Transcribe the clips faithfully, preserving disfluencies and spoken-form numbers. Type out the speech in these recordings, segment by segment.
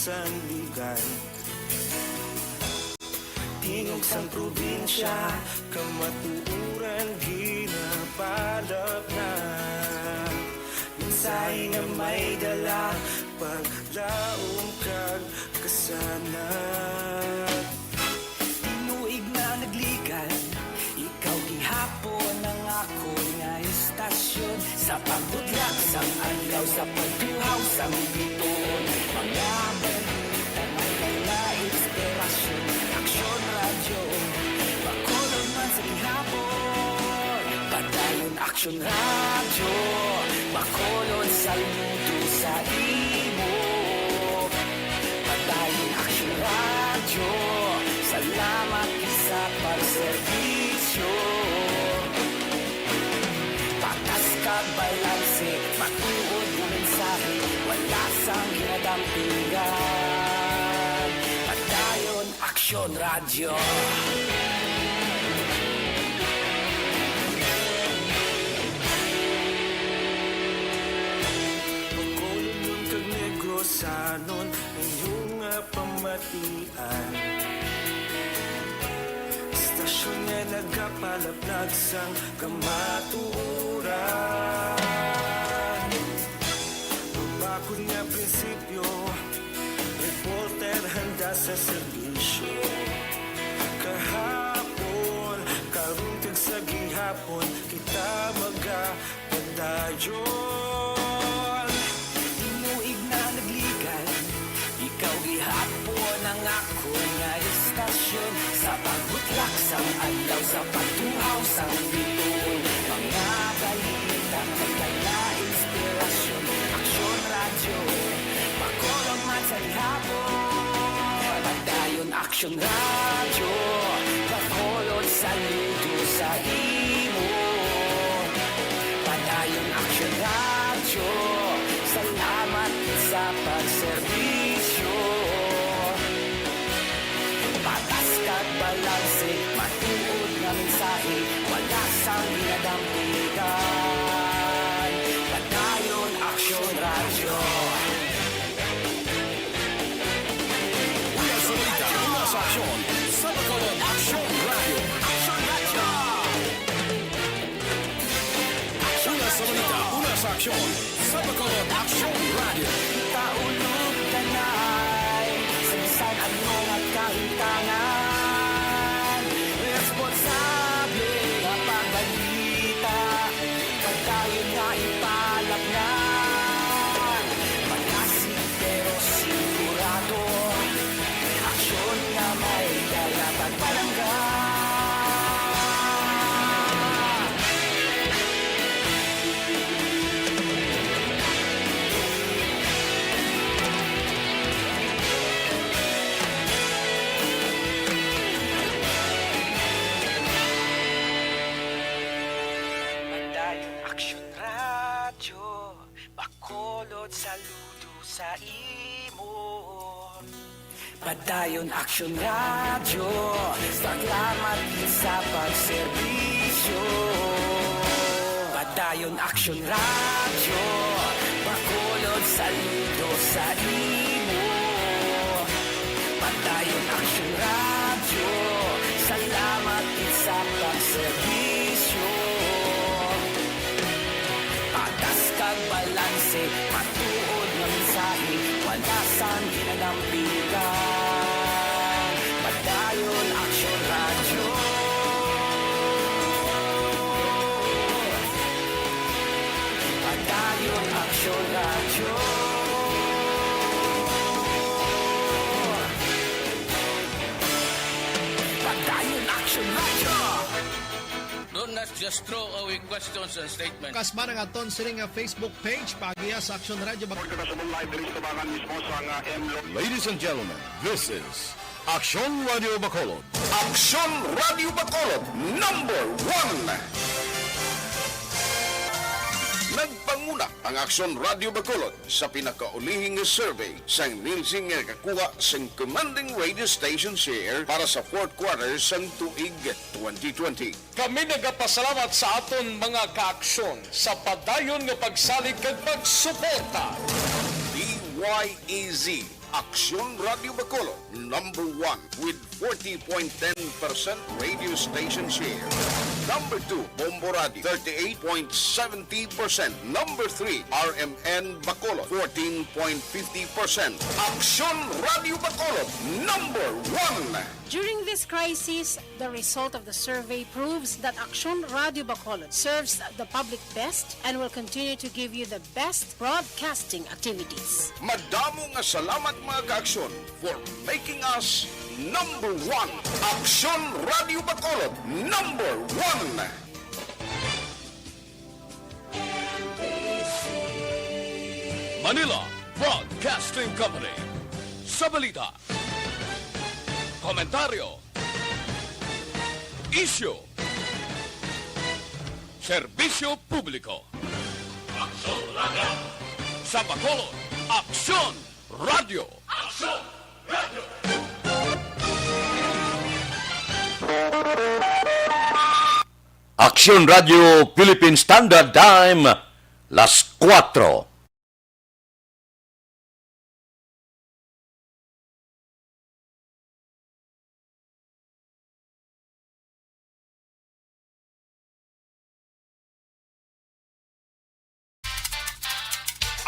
Sandigan. Tingog sang probinsya, kamatuoran ginapalapnag. Mensahe nga may dala, paglaom kag kasanag. Tinuig na nagligan, ikaw gihapon ang akon nga istasyon. Sa pagbutlak sang adlaw, sa pagtuhaw sang bituon, mga balita nga dala inspirasyon. Aksyon Radyo, Bacolod man sa gihapon. Padayon Aksyon Radyo, Bacolod, saludo sa imo. Padayon Aksyon Radyo, salamat sa pagserbisyo. Patas kag balanse, matuod nga mensahe, wala sang ginadampigan. Padayon Aksyon Radyo. Bacolodnon kag Negrosanon, inyo nga pamatian. Istasyon nga nagapalaplag sang kamatuoran. Mabakod nga prinsipyo, reporter handa sa serbisyo. Kahapon, karon kag sa gihapon, kita magapadayon. Tinuig na nagligan, ikaw gihapon ang akon nga istasyon. Sa pagbutlak sang adlaw, sa pagtuhaw sang bituon, mga balita nga dala inspirasyon. Aksyon Radyo, Bacolod man sa gihapon. Padayon Aksyon Radyo, Bacolod, saludo sa imo. Padayon Aksyon Radyo, salamat sa pagserbisyo. Patas kag balanse, matuod nga mensahe, wala sang ginadampigan. Padayon Aksyon Radyo. Una sa balita, una sa aksyon, sa Bacolod Aksyon Radyo. Aksyon Radyo. Una sa balita, una sa aksyon, sa Bacolod Aksyon Radyo. Taulog tanay, sa bisan ano nga kahintangan. Responsable nga pagbalita, pagdayon nga ipalapnan. Malasig pero sigurado, aksyon nga may dala pagpalangga. Padayon Aksyon Radyo, Bacolod, saludo sa imo. Padayon Aksyon Radyo, salamat sa pagserbisyo. Padayon Aksyon Radyo, Bacolod, saludo sa imo. Padayon Aksyon Radyo, salamat sa pagserbisyo. Patas kag balanse, matuod nga mensahe, wala sang ginadampigan. Padayon Aksyon Radyo. Padayon Aksyon Radyo. Padayon Aksyon Radyo. Do not just throw away questions and statements. Kasba na nga aton sini nga Facebook page, paagiha sa Aksyon Radyo Bag- Report ka sa live diri sa tubangan mismo sa nga M Lo- Ladies and gentlemen, this is Aksyon Radio Bacolod. Aksyon Radio Bacolod, number one. Nagpanguna ang Aksyon Radio Bacolod sa pinakaulihing survey sang Nielsen nga nakakuha sang commanding radio station share para sa fourth quarter sang tuig twenty twenty. Kami nagapasalamat sa aton mga kaaksyon sa padayon nga pagsalig kag pagsuporta. D Y E Z Aksyon Radio Bacolod, number one with forty point ten percent radio station share. Number two, Bombo Radio, thirty-eight point seventy percent. Number three, R M N Bacolod, fourteen point fifty percent. Aksyon Radio Bacolod, number one. During this crisis, the result of the survey proves that Aksyon Radio Bacolod serves the public best and will continue to give you the best broadcasting activities. Madamo nga salamat, mga ka-Aksyon, for making us number one. Aksyon Radio Bacolod, number one. Manila Broadcasting Company. Sa balita, komentaryo, isyu, serbisyo publiko. Aksyon Radio. Sa Bacolod, Aksyon Radio. Aksyon Radio. Aksyon Radio Philippine Standard Time, las kuwatro.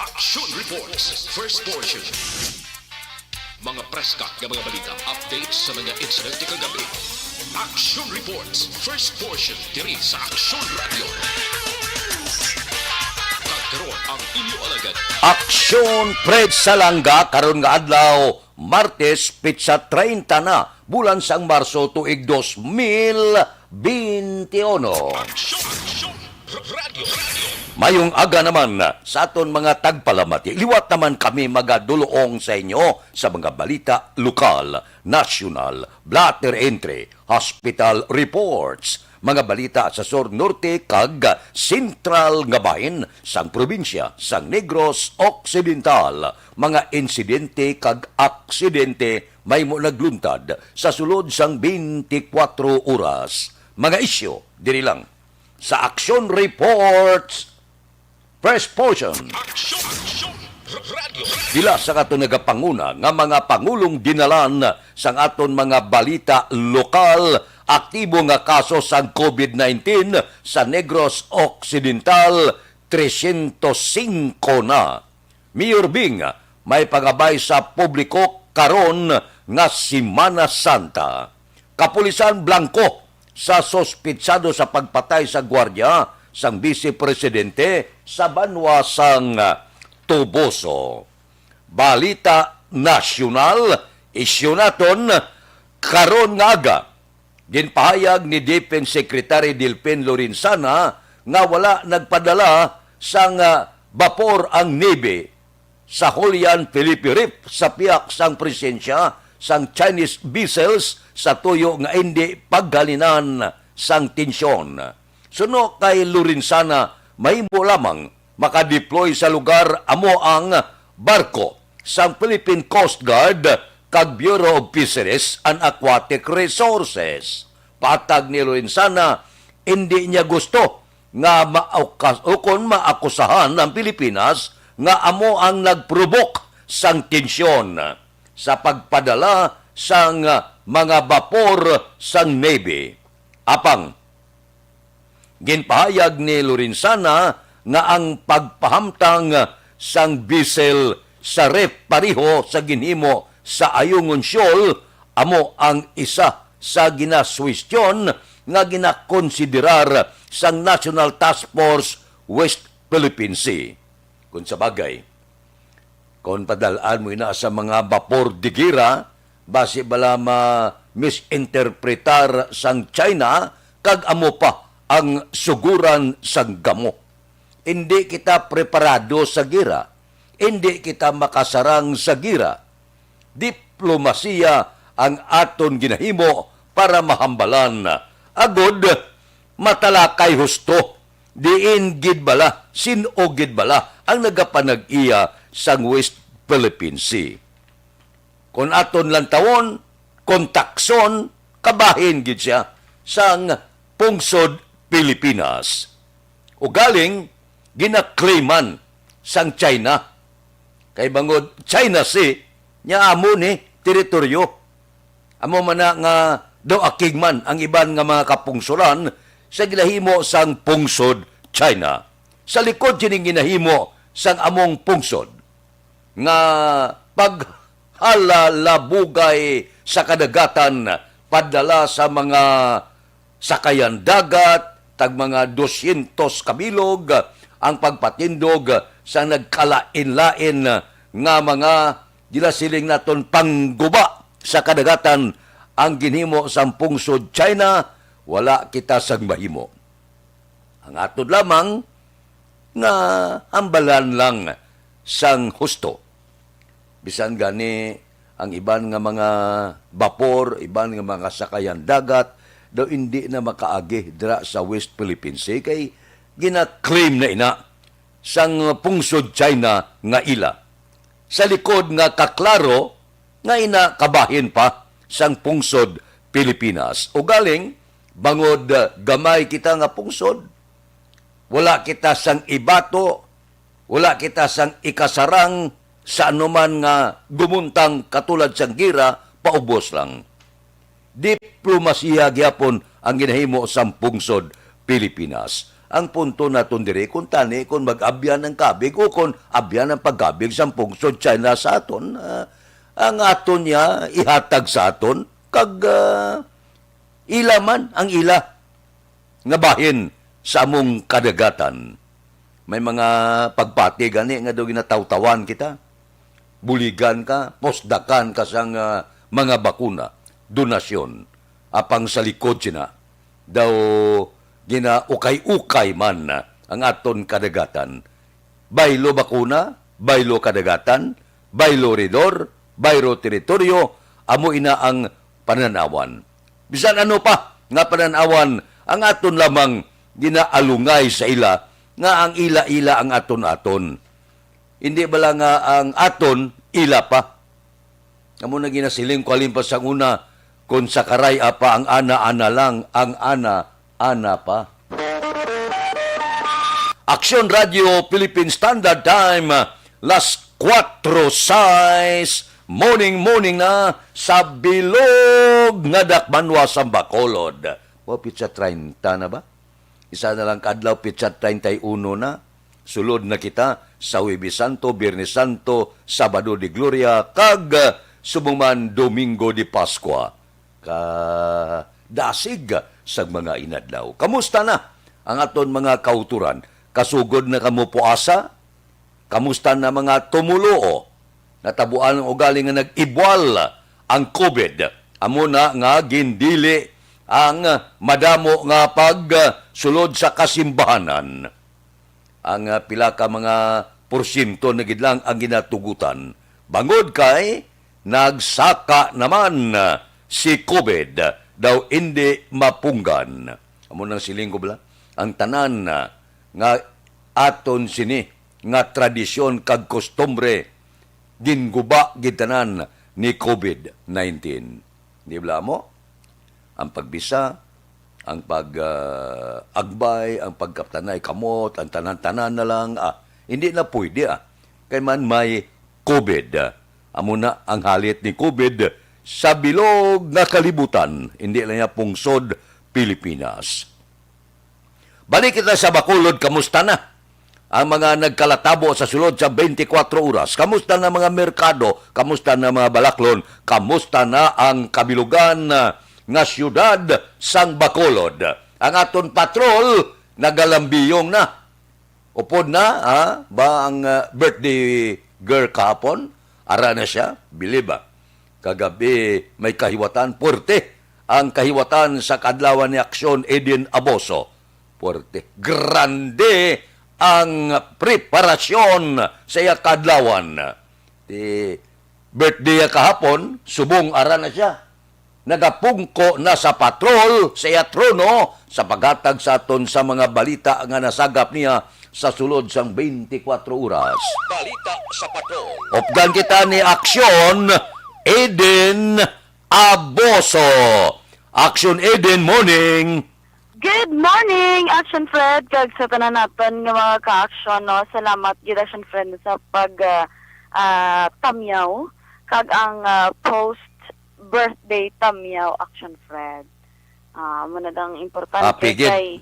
Action Reports, first portion. Mga preskak nga mga balita, updates sa mga insidente kagabi. Action Reports, first portion, diri sa Action Radio. Kag karon ang inyo alagad. Aksyon Fred Salanga karon nga adlaw, Martes, petsa treinta na, bulan sang Marso, tuig dos mil beinti uno. Aksyon, aksyon, radyo, radyo. Mayong aga naman sa aton mga tagpalamati. Liwat naman kami magadulong sa inyo sa mga balita lokal, nasyonal, blotter entry, hospital reports, mga balita sa sur, norte, kag sentral nga bahin sang probinsya sang Negros Occidental, mga insidente kag aksidente mahimo nagluntad sa sulod sang beintikwatro oras. Mga isyu diri lang sa Action Reports, first portion. Aksyon, aksyon, radyo, radyo. Pila sa aton nagapanguna nga mga pangulong dinalan sang aton mga balita lokal, aktibo nga kaso sang COVID nineteen sa Negros Occidental, tresyentos singko na. Mayor Bing, may pangabay sa publiko karon nga Semana Santa. Kapulisan blangko sa suspitsado sa pagpatay sa gwardiya sang Bise Presidente sa banwa sang Toboso. Balita nasyonal, isyu naton karon nga aga. Ginpahayag ni Defense Secretary Delfin Lorenzana nga wala nagpadala sang, ah, bapor ang Navy sa Julian Felipe Reef sa pihak sang presensya sang Chinese vessels sa tuyo nga indi paghalinan sang tensyon. Suno kay Lorenzana, mahimo lamang makadeploy sa lugar amo ang barko sang Philippine Coast Guard kag Bureau of Fisheries and Aquatic Resources. Patag ni Lorenzana, indi niya gusto nga maaukas-, ukon maakusahan ang Pilipinas nga amo ang nagprovoke sang tensyon sa pagpadala sang mga bapor sang Navy. Apang ginpahayag ni Lorenzana nga ang pagpahamtang sang vessel sa reef pareho sa ginhimo sa Ayungin Shoal amo ang isa sa ginasuwestyon nga ginakonsiderar sang National Task Force West Philippine Sea. Kung sa bagay, kung padal-an mo ina sa mga bapor de gera, basi bala ma-misinterpretar sang China kag amo pa ang suguran sang gamo. Indi kita preparado sa gera. Indi kita makasarang sa gera. Diplomasiya ang aton ginahimo para mahambalan. Agod matalakay husto, diin gid bala, sin-o gid bala ang nagapanag-iya sang West Philippine Sea. Kon aton lantawon, kon takson, kabahin gid sia sang pungsod Pilipinas. Ugaling ginaklaiman sang China. Kay bangod China Sea, Nya amo ni teritoryo. Amo man na nga daw akig man ang iban nga mga kapungsoran sa ginahimo sang pungsod China, sa likod sining ginahimo sang among pungsod nga paghalalabugay sa kadagatan padala sa mga sakayan dagat, tag mga dosyentos ka bilog ang pagpatindog sa nagkalain-lain nga mga ginasiling naton pangguba sa kadagatan ang ginhimo sang pungsod China, wala kita sang mahimo. Ang aton lamang nga hambalan lang sang husto. Bisan gani ang iban nga mga bapor, iban nga mga sakayan dagat, daw indi na makaagi dira sa West Philippine Sea kay gina-claim na ina sang pungsod China nga ila. Sa likod nga kaklaro nga ina kabahin pa sang pungsod Pilipinas. Ugaling, bangod, ah, gamay kita nga pungsod, wala kita sang ibato, wala kita sang ikasarang sa anuman nga gumuntang katulad sang gira, paubos lang. Diplomasiya gihapon ang ginahimo sang pungsod Pilipinas. Ang punto naton diri, kung tani, kung mag-abyan ang kabig o kung abyan ang pagkabig sang pungsod China sa aton, ah, ang aton niya ihatag sa aton, kag, ah, ila man ang ila nga bahin sa among kadagatan. May mga pagpati gani nga daw ginatawtawan kita. Buligan ka, pusdakan ka sang, ah, mga bakuna, donasyon. Apang sa likod sina, daw ginaukay-ukay man ang aton kadagatan. Baylo bakuna, baylo kadagatan, baylo ridor, baylo teritoryo, amo ina ang panan-awan. Bisan ano pa nga panan-awan ang aton lamang ginaalungay sa ila, nga ang ila-ila ang aton-aton. Hindi bala nga ang aton ila pa? Amo na ginasiling ko halin pa sang una, kung sa karay-a pa ang ana-ana lang, ang ana-ana pa. Aksyon Radio Philippine Standard Time, las kuwatro sais, morning, morning na sa bilog nga dakbanwa sa Bacolod. Wa, pitsa treinta na ba? Isa na lang ka adlaw, pitsa treinta y uno na. Sulod na kita sa Huwebes Santo, Biyernes Santo, Sabado de Gloria, kag, ah, subong man Domingo de Pascua. Kadasig sang mga inadlaw. Kamusta na ang aton mga kautoran? Kasugod na kamo puasa? Kamusta na mga tumuluo? Natabuan ang ugali nga nag-ibwal ang COVID. Amo na nga gindili ang madamo nga pagsulod sa kasimbahanan. Ang, ah, pila ka mga porsyento na gid lang ang ginatugutan. Bangod kay nagsaka naman, ah, si COVID, daw indi mapunggan. Amo nang siling ko bala, ang tanan, ah, nga aton sini nga tradisyon kag kostumbre, ginguba gid tanan ni COVID nineteen. Di bala mo? Ang pagbisa, ang pag, ah, agbay, ang pagkaptanay kamot, ang tanan-tanan na lang, ah, hindi na pwede, ah. Kay man may COVID, ah. Amo na ang halit ni COVID sa bilog nga kalibutan, hindi lang niya pungsod Pilipinas. Balik kita sa Bacolod, kamusta na ang mga nagkalatabo sa sulod sa twenty-four oras? Kamusta na mga merkado? Kamusta na mga balaklon? Kamusta na ang kabilugan, ah, nga siyudad sang Bacolod? Ang aton patrol nagalambiyong na. Upod na, ah, ba ang, ah, birthday girl kahapon? Ara na siya, bilib, ah. Kagabi may kahiwatan, puwerte ang kahiwatan sa kaadlawan ni Aksyon Eden Aboso. Puwerte. Grande ang preparasyon sa iya kaadlawan. Ti birthday niya kahapon, subong ara na siya. Nagapungko na sa patrol sa iya trono sa paghatag sa aton sa mga balita nga nasagap niya sa sulod sang twenty-four oras. Balita sa patrol. Updan kita ni Aksyon Eden Aboso. Aksyon Eden, morning. Good morning, Action Fred, kag sa tanan naton nga mga ka-aksyon, no? Salamat gid, Action Fred, sa pag, ah, ah, tamyaw kag ang, ah, post-birthday tamyaw, Action Fred. Ah, amo na dang importante. Happy gid. Kay,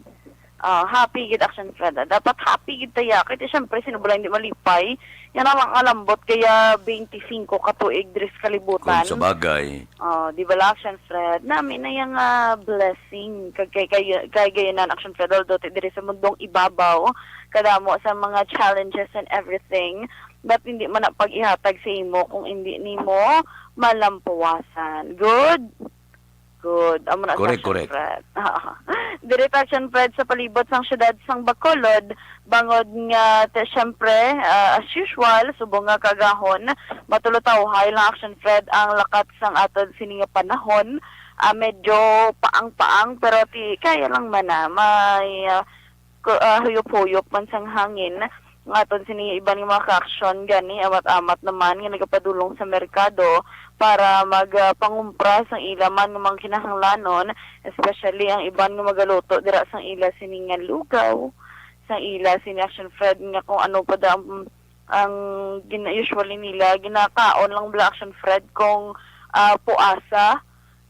ah, happy gid, Action Fred. Ah, dapat happy gid ta ya. Kay, ti, syempre, sino bala hindi malipay? Yan ang makalambot kaya twenty-five ka tuig diri sa kalibutan. Kung sa bagay. Oh, di ba, Action Fred? Nami na yang, ah, blessing. Kag kay, kay, kay gayon na, Action Fred, although ti diri sa mundong ibabaw, kadamo sa mga challenges and everything, but hindi man na pag-ihatag sa imo kung hindi nimo malampuwasan. Good? Good. Amo na sa Correct, Action correct. Fred. Diri ta, Action Fred, sa palibot sang siyudad sang Bacolod, bangod nga, te, syempre, ah, as usual, subong nga kaagahon, matulotawhay lang, Action Fred, ang lakat sang aton sini nga panahon. Ah, medyo paang-paang, pero ti, kaya lang man na. May, ah, ku-, ah, huyop-huyop man sang hangin. Ang aton sini iban nga mga ka-action gani, amat-amat naman nga nagapadulong sa merkado para mag, ah, pangumpra sang ila man nga mga kinahanglanon, especially ang iban nga magaluto dira sang ila sini nga lugaw, sang ila sini, Action Fred, nga kung ano pa da ang, ang gina-, usually nila ginakaon lang bala, Action Fred, kung, ah, puasa.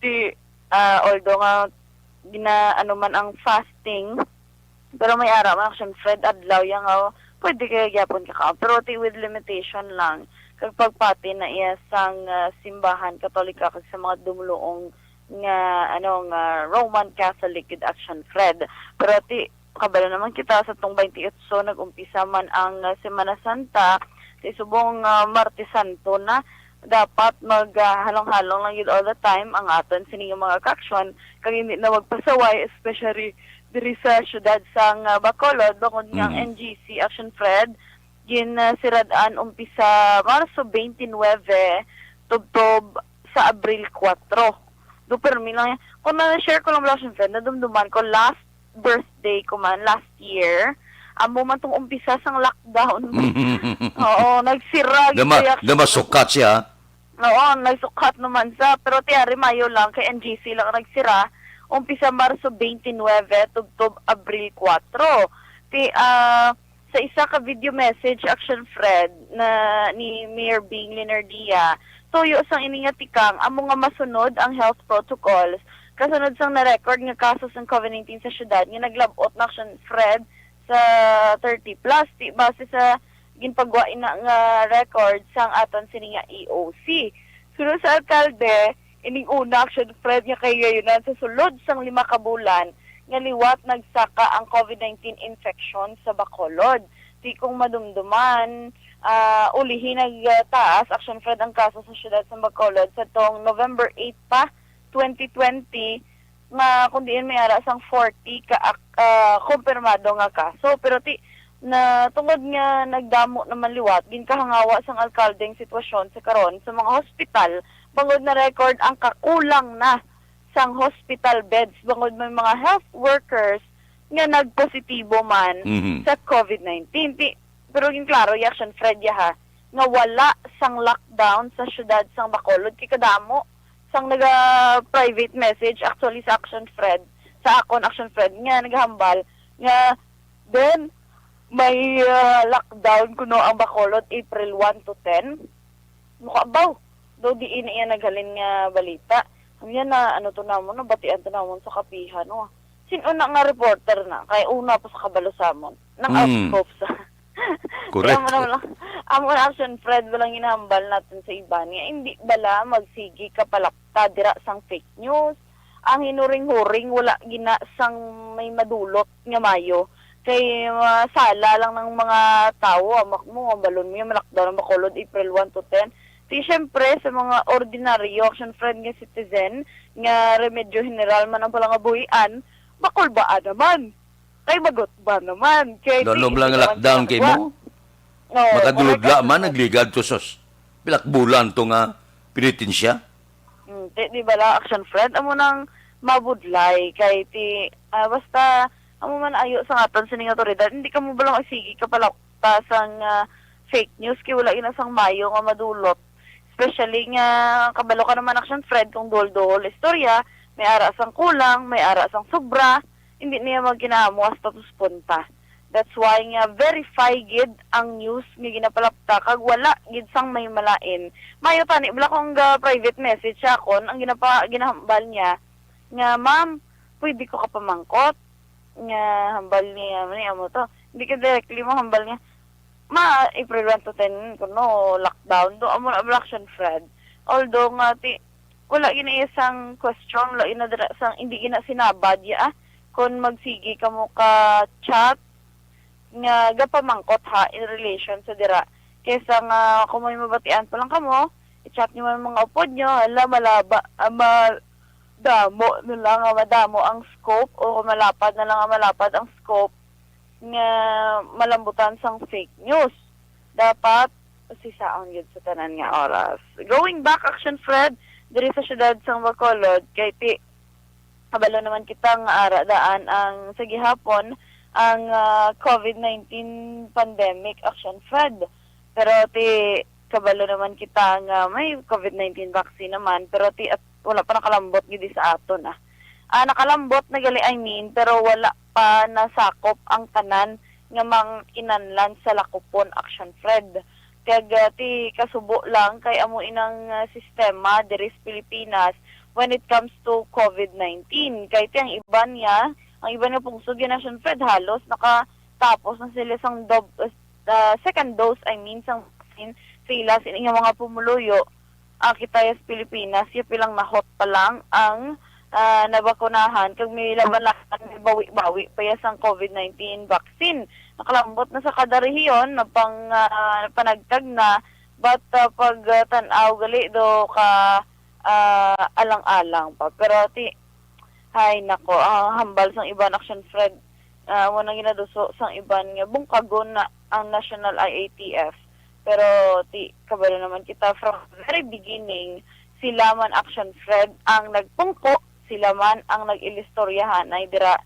Di, ah, although nga gina-, ano man ang fasting, pero may ara man, Action Fred, adlaw yan nga, oh, pwede kaya gyapon ka kaon. Pero ti with limitation lang. Kag pagpati na iya sang, ah, simbahan Katolika kag sa mga dumluong nga, ano, nga Roman Catholic gid, Action Fred. Pero ti, kabalo naman kita sa tong twenty-eight, so nag-umpisa man ang, ah, Semana Santa, ti subong, ah, Martes Santo na, dapat mag, ah, halong-halong lang yun all the time ang aton sini nga mga ka-action, kag hindi na magpasaway, especially diri sa siyudad sang, ah, Bacolod, bangod nga ang Mm. N G C, Action Fred, gin, ah, sirad-an umpisa Marso twenty-nine, tubtob sa Abril kuwatro. Do, permi lang yan. Kung na-share ko lang, Action Fred, nadumduman ko last birthday ko man last year, amo man tong umpisa sang lockdown. Oo, nagsira gid Dama-, kaya dama sukat siya. Oo, nagsukat naman sa, pero ti ari mayo lang, kay N G C lang nagsira. Umpisa Marso twenty-nine, tubtob Abril kuwatro. Ti, ah, sa isa ka video message, Action Fred, na ni Mayor Bing Leonardia, tuyo sang ini nga tikang, amo nga masunod ang health protocols. Kasunod sang na-record nga kaso sang COVID nineteen sa syudad nga naglab-ot na, Action Fred, sa thirty plus, ti base sa ginpagwa ina nga record sang aton sini nga E O C. Suno sa alkalde, ining una, Action Fred, nga kahigayunan sa sulod sang lima ka bulan nga liwat nagsaka ang COVID nineteen infection sa Bacolod. Ti kung madumduman, ah, ulihi nagtaas, Action Fred, ang kaso sa siyudad sa Bacolod sa tong November eight pa, twenty twenty, nga kung diin may ara sang forty ka ak-, ah, kumpirmado nga kaso. Pero ti, na tungod nga nagdamo naman liwat, ginkahangawa sang alkalde ang sitwasyon sa karon sa mga hospital, bangod na record ang kakulang na sang hospital beds, bangod may mga health workers nga nagpositibo man Mhm. sa COVID nineteen. Ti, pero ginklaro, Action Fred, ya ha, nga wala sang lockdown sa siyudad sang Bacolod. Kay kadamo sang naga-private message, actually, sa Action Fred, sa akon, Action Fred, nga nagahambal nga then may, ah, lockdown kuno ang Bacolod April one to ten. Ano ka, abaw? Daw diin na iya naghalin nga balita. Ang yan na, ano to namon, nabatian to namon sa kapihan, no? Sin-o na nga reporter na? Kay una pa sa kabalo sa amon. Nang Mm. out scope sa. Correct. Kaya amo na lang, amo na, Action Fred, walang ginahambal natin sa iban nga hindi bala magsigi ka palapta dira sang fake news. Ang hinuring-huring, wala gina sang may madulot nga mayo. Kay, ah, sala lang ng mga tawo, amak mo, ang balon mo yung malakdaw ng Bacolod, April one to ten. Ti, syempre, sa mga ordinaryo, Action Fred, nga citizen, nga remedyo general man ang palangabuhian, makulbaan naman. Kay magot ba naman? Kay Lalo di lang ito naman lockdown kay ginagawa. Mo? Oo, Makaduludla correct, man, Action Fred. Nagligad to sus. Pilak bulan to nga penitensya. Hmm, ti, di bala, Action Fred? Amo nang mabudlay. Kay ti, ah, basta, amo man ayo sa aton sining awtoridad, hindi ka mo bala magsigi ka palakta sang, ah, fake news, kay wala ina sang mayo nga madulot. Especially nga, kabalo ka naman, Action Fred, kung duhol-duhol istorya, may ara sang kulang, may ara sang sobra, hindi niya magkinaamo hasta tus punta. That's why nga verify gid ang news nga ginapalapta kag wala gid sang may malain. Mayo tani bala kung ga private message siya akon, ang ginapa ginahambal niya nga, "Ma'am, pwede ko ka pamangkot?" Nga hambal niya, "Mani amo to." Hindi ka directly mo hambal niya, "Ma, April one to ten, kuno lockdown." Do amo na bala, Action Fred. Although nga ti wala gina iya sang question, wala gina dira sang, hindi gina sinabad ya, ah, kung magsigi kamo ka chat nga gapamangkot ha in relation sa dira. Kaysa nga kung may mabatian pa lang kamo, i-chat niyo man mga upod niyo, hala, malaba, ah, ma-, damo na lang nga madamo ang scope o kung malapad na lang nga malapad ang scope nga malambutan sang fake news. Dapat usisaon gyud sa tanan nga oras. Going back, Action Fred, diri sa siyudad sang Bacolod, kay ti kabalo naman kita nga ara daan ang sa gihapon ang, ah, covid nineteen pandemic, Action Fred. Pero ti kabalo naman kita nga may covid nineteen vaccine naman, pero ti at wala pa nakalambot gid sa aton, ah. Ah, nakalambot na gali, I mean, pero wala pa nasakop ang tanan nga mga kinahanglan sa lakupon, Action Fred. Kag, ah, ti kasubo lang kay amo inang, ah, sistema diri sa Pilipinas when it comes to covid nineteen. Kay ti ang iban niya, ang iban nga pungsod nga, Action Fred, halos nakatapos na sila sang dob-, ah, second dose, I mean, sang vaccine sa ila sini nga mga pumuluyo. Ah, kita ya sa Pilipinas, ya pilang nahot pa lang ang, ah, nabakunahan, kag may laban-laban, may bawi-bawi pa ya sang covid nineteen vaccine. Nakalambot na sa kada rehiyon, napang, ah, panagtag na, but, ah, pag, ah, tan-aw gali do ka, ah, alang-alang pa. Pero ti, hay nako, ang hambal sang iban, Action Fred, ah, amo nang ginaduso sang iban nga bungkagon na ang National I A T F. Pero ti kabalo naman kita, from very beginning, sila man, Action Fred, ang nagpungko, sila man ang nag-ilistoryahanay dira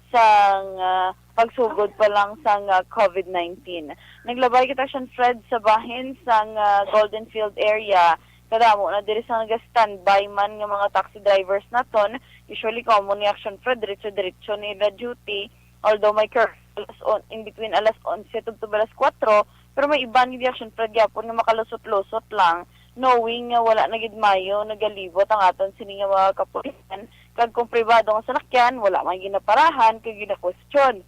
sang, ah, pagsugod pa lang sang, ah, covid nineteen. Naglabay kita, Action Fred, sa bahin sang, ah, Golden Field area. Kadamo na diri sa naga-standby man nga mga taxi drivers naton. Usually, common ni, Action Fred, diretso-diretso nila duty. Although may curfew alas on-, in between alas onse tubtob alas kuwatro, pero may iban gid, Action Fred, gyapon nga makalusot-lusot lang, knowing nga wala na gid mayo nagalibot ang aton sini nga mga kapulisan, kag kung pribado nga salakyan, wala man ginaparahan kag ginakwestiyon.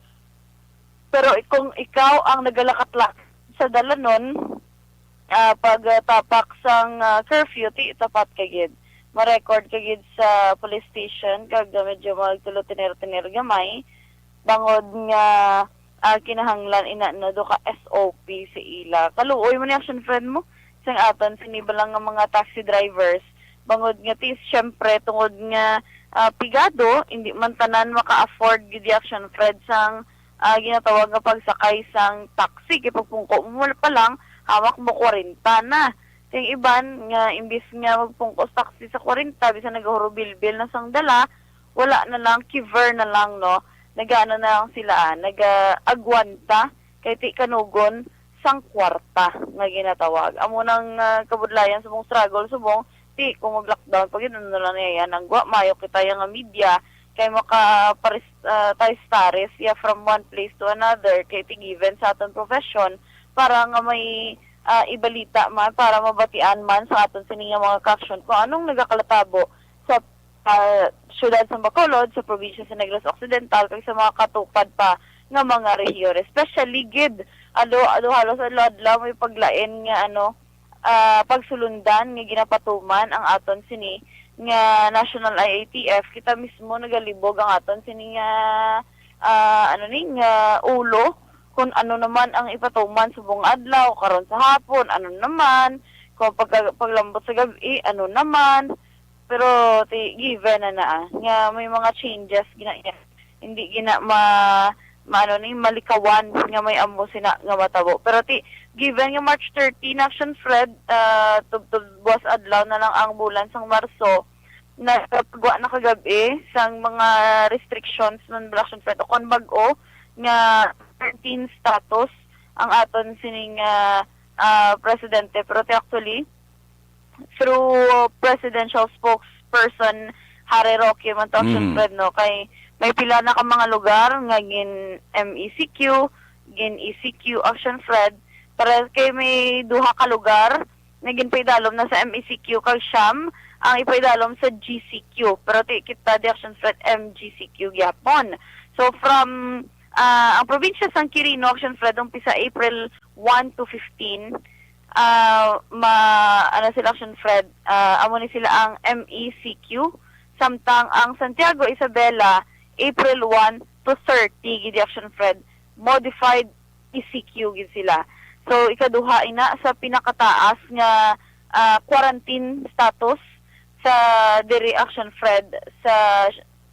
Pero kung ikaw ang nagalakat-lakat sa dalanon, ah, pag, ah, tapak sang, ah, curfew, ti tapat ka gid. Ma-record ka gid sa police station kag, ah, medyo magtulo tiner-tiner gamay, bangod nga, ah, kinahanglan ina, no, do ka S O P sa ila. Kaluoy man ni, Action Fred, mo sang aton sini bala nga mga taxi drivers, bangod nga ti, siyempre, tungod nga, ah, pigado, hindi man tanan maka-afford gid, Action Fred, sang, ah, ginatawag nga pagsakay sang taxi. Kay pagpungko mo pa lang, hamak mo kwarenta na. Kay iban nga imbis nga magpungko sa taxi sa kwarenta, bisan nagahurubilbil na sang dala, wala na lang, kiver na lang, no? Nagaano na lang sila, ah, nagaagwanta kay ti kanugon sang kwarta nga ginatawag. Amo nang, ah, kabudlayan subong struggle, subong ti kung mag-lockdown pa gid, ano lang niya yan, ang gwa, mayo kita yang nga media, kay maka-, paris-, ah, taris-taris ya from one place to another, kay ti given sa aton profession para nga may, ah, ibalita man, para mabatian man sa aton sini nga mga ka-action kung anong nagakalatabo sa, ah, siyudad sa Bacolod, sa probinsya sa Negros Occidental, kag sa mga katupad pa nga mga rehiyon, especially gid ado, ado halos adlaw-adlaw may paglain nga, ano, ah, pagsulundan nga ginapatuman ang aton sini nga National I A T F. Kita mismo nagalibog ang aton sini nga, ah, ano ni, nga ulo, kung ano naman ang ipatuman subong adlaw, karon sa hapon, ano naman, kung pagka-, paglambot sa gab-i, ano naman. Pero ti, given na na, ah, nga may mga changes gina, hindi gina ma, maano ni, malikawan nga may amo sina nga matabo. Pero ti, given nga March thirty na, Action Fred, ah, tubtob buwas adlaw na lang ang bulan sang Marso, nagpagwa na kagab-i sang mga restrictions man bala, Action Fred, o kon bag-o nga quarantine status ang aton sining, ah, ah, presidente. Pero ti actually, through presidential spokesperson Harry Roque man to, Action Mm. Fred, no, kay may pila na ka mga lugar nga gin M E C Q, gin-E C Q, Action Fred, para kay may duha ka lugar nga ginpaidalom na sa M E C Q, kag siyam ang ipaidalom sa G C Q. Pero ti kita di, Action Fred, M G C Q gyapon. So, from, ah, ang probinsya sang Quirino, Action Fred, umpisa April one to fifteen, ah, ma-, ano sila, Action Fred, ah, amo ni sila ang M E C Q, samtang ang Santiago, Isabela, April one to thirty, gid, Action Fred, modified E C Q gid sila. So, ikaduha ina sa pinakataas nga, ah, quarantine status sa diri, Action Fred, sa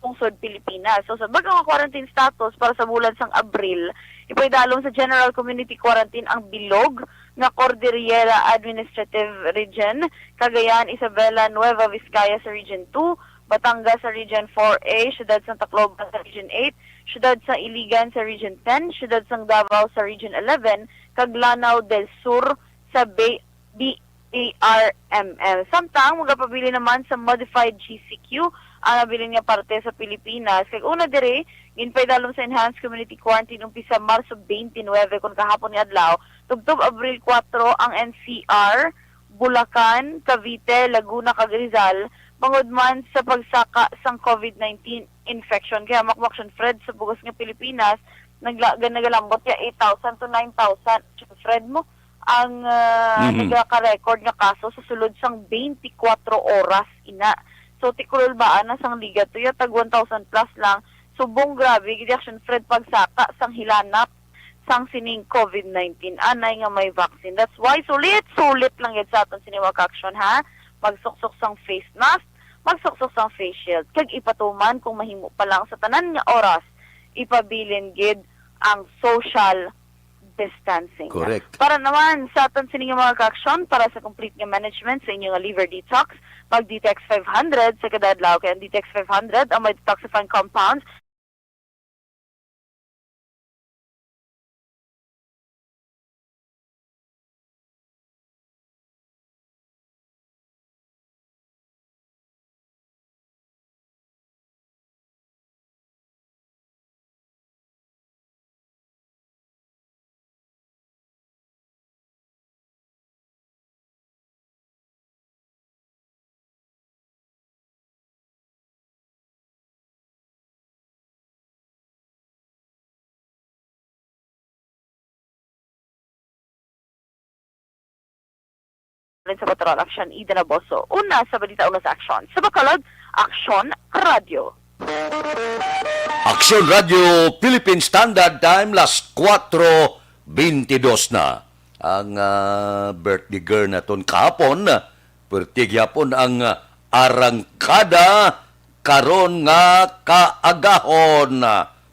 lungsod Pilipinas. So, sa bag-o nga quarantine status para sa bulan sang Abril, ipaidalom sa General Community Quarantine ang Bilog nga Cordillera Administrative Region, Cagayan, Isabela, Nueva Vizcaya sa Region two, Batangas sa Region four A, Siyudad sang Tacloban sa Region eight, Siyudad sang Iligan sa Region ten, Siyudad sang Davao sa Region eleven, kag Lanao del Sur sa Bay, B A R M L. Samtang magapabilin naman sa modified G C Q ang nabilin nga parte sa Pilipinas. Kag una diri, ginpaidalom sa enhanced community quarantine umpisa Marso twenty-nine, kon kahapon nga adlaw, tubtob Abril kuwatro, ang N C R, Bulacan, Cavite, Laguna, kag Rizal, bangod man sa pagsaka sang COVID nineteen infection. Kaya makmakson, Fred, sa bug-os nga Pilipinas, nagla-, nagalambot ya eight thousand to nine thousand, Fred, mo ang, ah, Mhm. nagaka-record nga kaso sa sulod sang twenty-four oras ina. So, tikulol ba ana sang liga to ya, tag one thousand plus lang. Subong grabe gid, Action Fred, pagsaka sang hilanap sang sining COVID nineteen, anay nga may vaccine. That's why sulit-sulit lang gid sa aton sini mga ka-aksyon, ha. Magsuksok sang face mask, magsuksok sang face shield, kag ipatuman kung mahimo pa lang sa tanan nga oras, ipabilin gid ang social distancing. Correct. Para naman sa aton sini nga mga ka-aksyon, para sa complete nga management sa inyo nga liver detox, mag Detox five hundred sa kada adlaw. Kay ang Detox five hundred ang may detoxifying compounds sa Patrol Action, Eden Aboso. Una sa balita, una sa aksyon. Sa Bacolod, Aksyon Radyo. Aksyon Radyo, Philippine Standard Time, las kuwatro beintidos na. Ang, ah, birthday girl naton kahapon, perti gyapon ang, ah, arangkada karon nga kaagahon.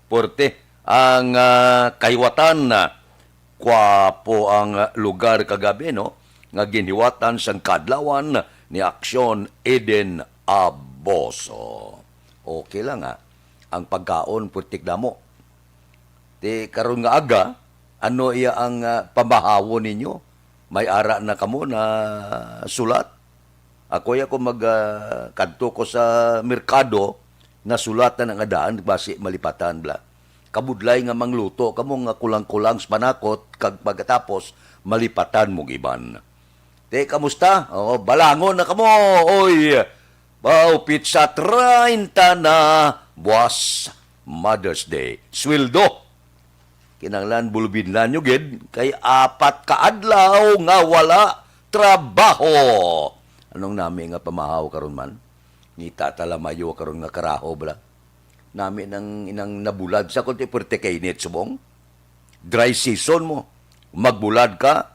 Perti ang, ah, kahiwatan. Kwapo ang lugar kagabi, no, nga ginhiwatan sang kaadlawan ni Aksyon Eden Aboso. Okay lang, ha. Ang pagkaon, putik damo. Ti karon nga aga, ano iya ang, ah, pamahawon ninyo? May ara na kamo na sulat? Ako ya, kung mag, ah, kadto ko sa merkado, nasulat na nga daan, basi malipatan bala. Kabudlay nga mangluto kamo nga kulang-kulang sa panakot, kag pagkatapos malipatan mo iban. Te, kamusta? Oh, balangon na kamo. Oy, baw, pitsa treinta na, buwas Mother's Day. Sweldo. Kinahanglan bulubidlan nyo gid, kay apat ka adlaw nga wala trabaho. Anong nami nga pamahaw karon man? Ngita ta lamayo karon nga karaho, bala. Nami nang inang nabulad sa kunti, pwerte kay init subong. Dry season mo. Magbulad ka,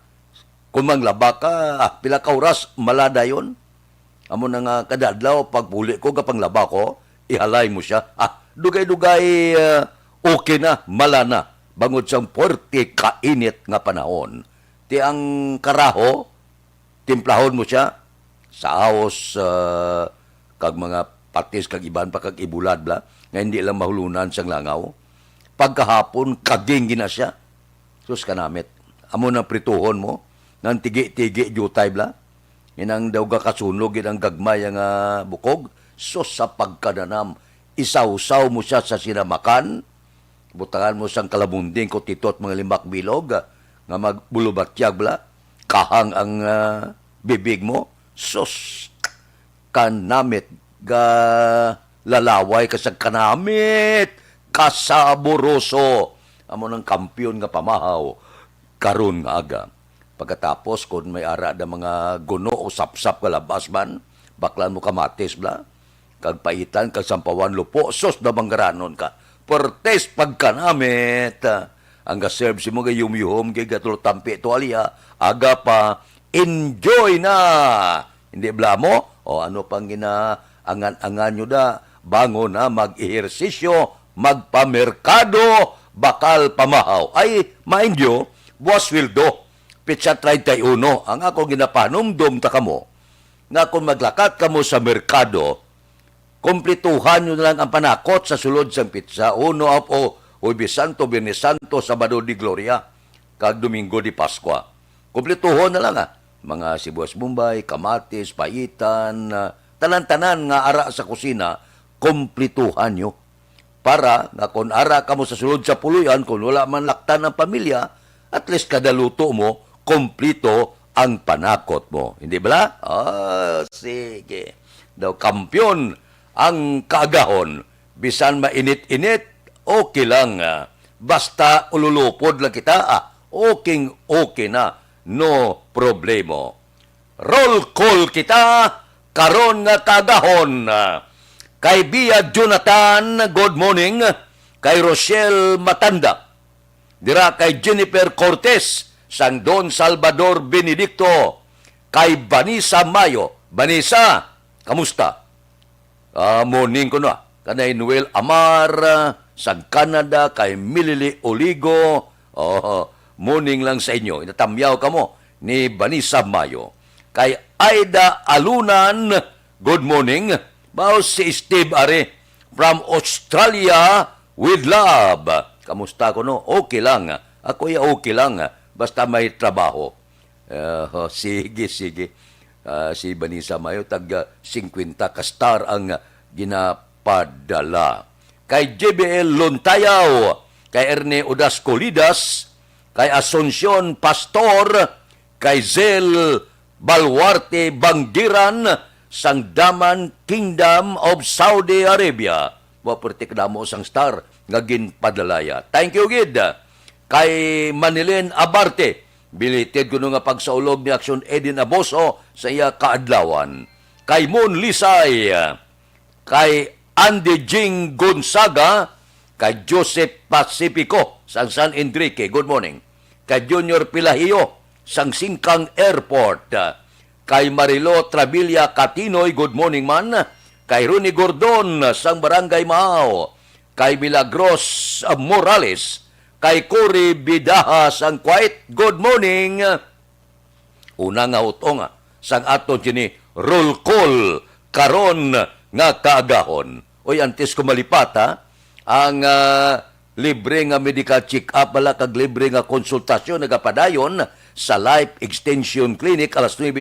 kung manglaba ka, ah, pila ka oras, mala dayon. Amo na nga kada adlaw, pag puli ko, gapanglaba ko, ihalay mo siya. Ah, dugay-dugay, ah, okay na, mala na. Bangod sang puwerte ka init nga panahon. Ti ang karaho, timplahon mo siya sa ahos, ah, kag mga patis kag iban pa, kag ibulad bala, nga hindi lang mahulunan sang langaw. Pagkahapon, kaging gina siya. Sus, kanamit. Amo nang prituhon mo, nang tigi-tigi jutay bala. Inang daw gakasunog gid ang gagmay nga bukog. Sus, sa pagkadanam, isawsaw mo siya sa sinamakan, Butangan mo sang kalamunding ko tito at mga limak bilog, ah, nga magbulubatyag bala. Kahang ang, ah, bibig mo. Sus! Kanamit ga lalaway ka sa kanamit. Kasaboroso. Amo nang kampiyon nga pamahaw karon nga aga. Pagkatapos, kung may ara na mga guno o sapsap nga labas man, baklan mo kamatis bala. Kag paitan, kag sampawan lupo, sus, nabanggaranon ka. Pertes pagkanamit. Ang ga-serve simo gayumyuhom, gay gatulo tampi tuwalya, aga pa, enjoy na! Hindi bala mo? O ano pang ginaangan-angan nyo da? Bangon na, mag-ehersisyo, magpamerkado, bakal pamahaw. Ay, mind you, buwas sweldo, petsa treinta y uno, ang ako ginapanumdom ta kamo, nga kung maglakat kamo sa merkado, kumplituhan nyo na lang ang panakot sa sulod sang petsa uno o Huwebes Santo, Biyernes Santo, Sabado de Gloria, kag Domingo de Pascua. Kumplituhon na lang, ah. Mga sibuyas Bombay, kamatis, paitan, ah, tanan-tanan nga ara sa kusina, kumplituhan nyo. Para nga kon ara kamo sa sulod sa puloy-an, kon wala man laktan ang pamilya, at least kada luto mo, kompleto ang panakot mo. Hindi bala? Ah, sige. Daw kampiyon ang kaagahon. Bisan mainit-init, okay lang. Ah, basta ululupod lang kita, ah, okay, okay na. No problemo. Roll call kita karon nga kaagahon. Kay Bia Jonathan, good morning. Kay Rochelle Matanda, dira kay Jennifer Cortez, sang Don Salvador Benedicto, kay Vanessa Mayo. Vanessa, kamusta? Ah, morning ko na. Kanay Noel Amar, ah, sa Canada, kay Milili Oligo. Oh, morning lang sa inyo. Inatamyaw kamo ni Vanessa Mayo. Kay Aida Alunan, good morning. Mao si Steve Are from Australia with love. Kamusta ko, no? Okay lang. Ako ya okay lang. Basta may trabaho. Ah, sige, sige. Ah, si Vanessa Mayo, tag, ah, singkwenta ka star ang, ah, ginapadala. Kay J B L Lontayaw, kay Ernie Odasco Lidas, kay Asuncion Pastor, kay Zel Baluarte Banggiran, sang Daman Kingdom of Saudi Arabia. Wa, perti kadamo sang star nga ginpadalaya. Thank you gid. Kay Manilin Abarte, belated kuno nga pagsaulog ni Action Edin Aboso sa iya kaadlawan. Kay Moon Lisay, kay Andy Jing Gonzaga, kay Joseph Pacifico sang San Enrique, good morning. Kay Junior Pilahio sang Singkang Airport, kay Marilo Travilla Katinoy, good morning man. Kay Ronnie Gordon sang Barangay Mao, kay Milagros, ah, Morales, kay Cory Bidaha sang Kuwait, good morning. Una nga utong, ah, sang aton sini roll call karon nga kaagahon. Oy, antes ko malipat, ha, ang, ah, libre nga medical check-up bala kag libre nga konsultasyon nagapadayon sa Life Extension Clinic alas nuebe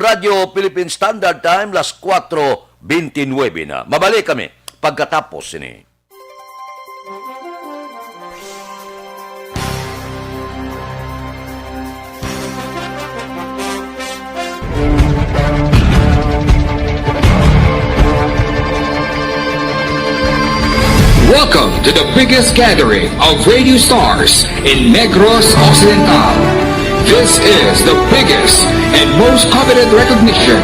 Radyo Philippine Standard Time, las kuwatro bente nuebe na. Mabalik kami pagkatapos sini. Welcome to the biggest gathering of radio stars in Negros Occidental. This is the biggest and most coveted recognition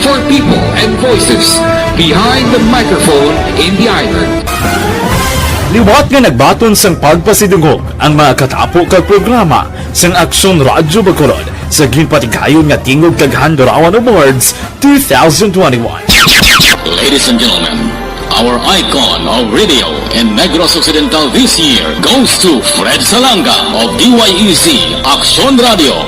for people and voices behind the microphone in the island. Liwat nga nagbaton sang pagpasidungog ang mga katapo kag programa sang Aksyon Radyo Bacolod sa ginpatigayon nga Tingog kag Handurawan Awards two thousand twenty-one. Ladies and gentlemen, our icon of radio in Negros Occidental this year goes to Fred Salanga of D Y E Z Aksyon Radio.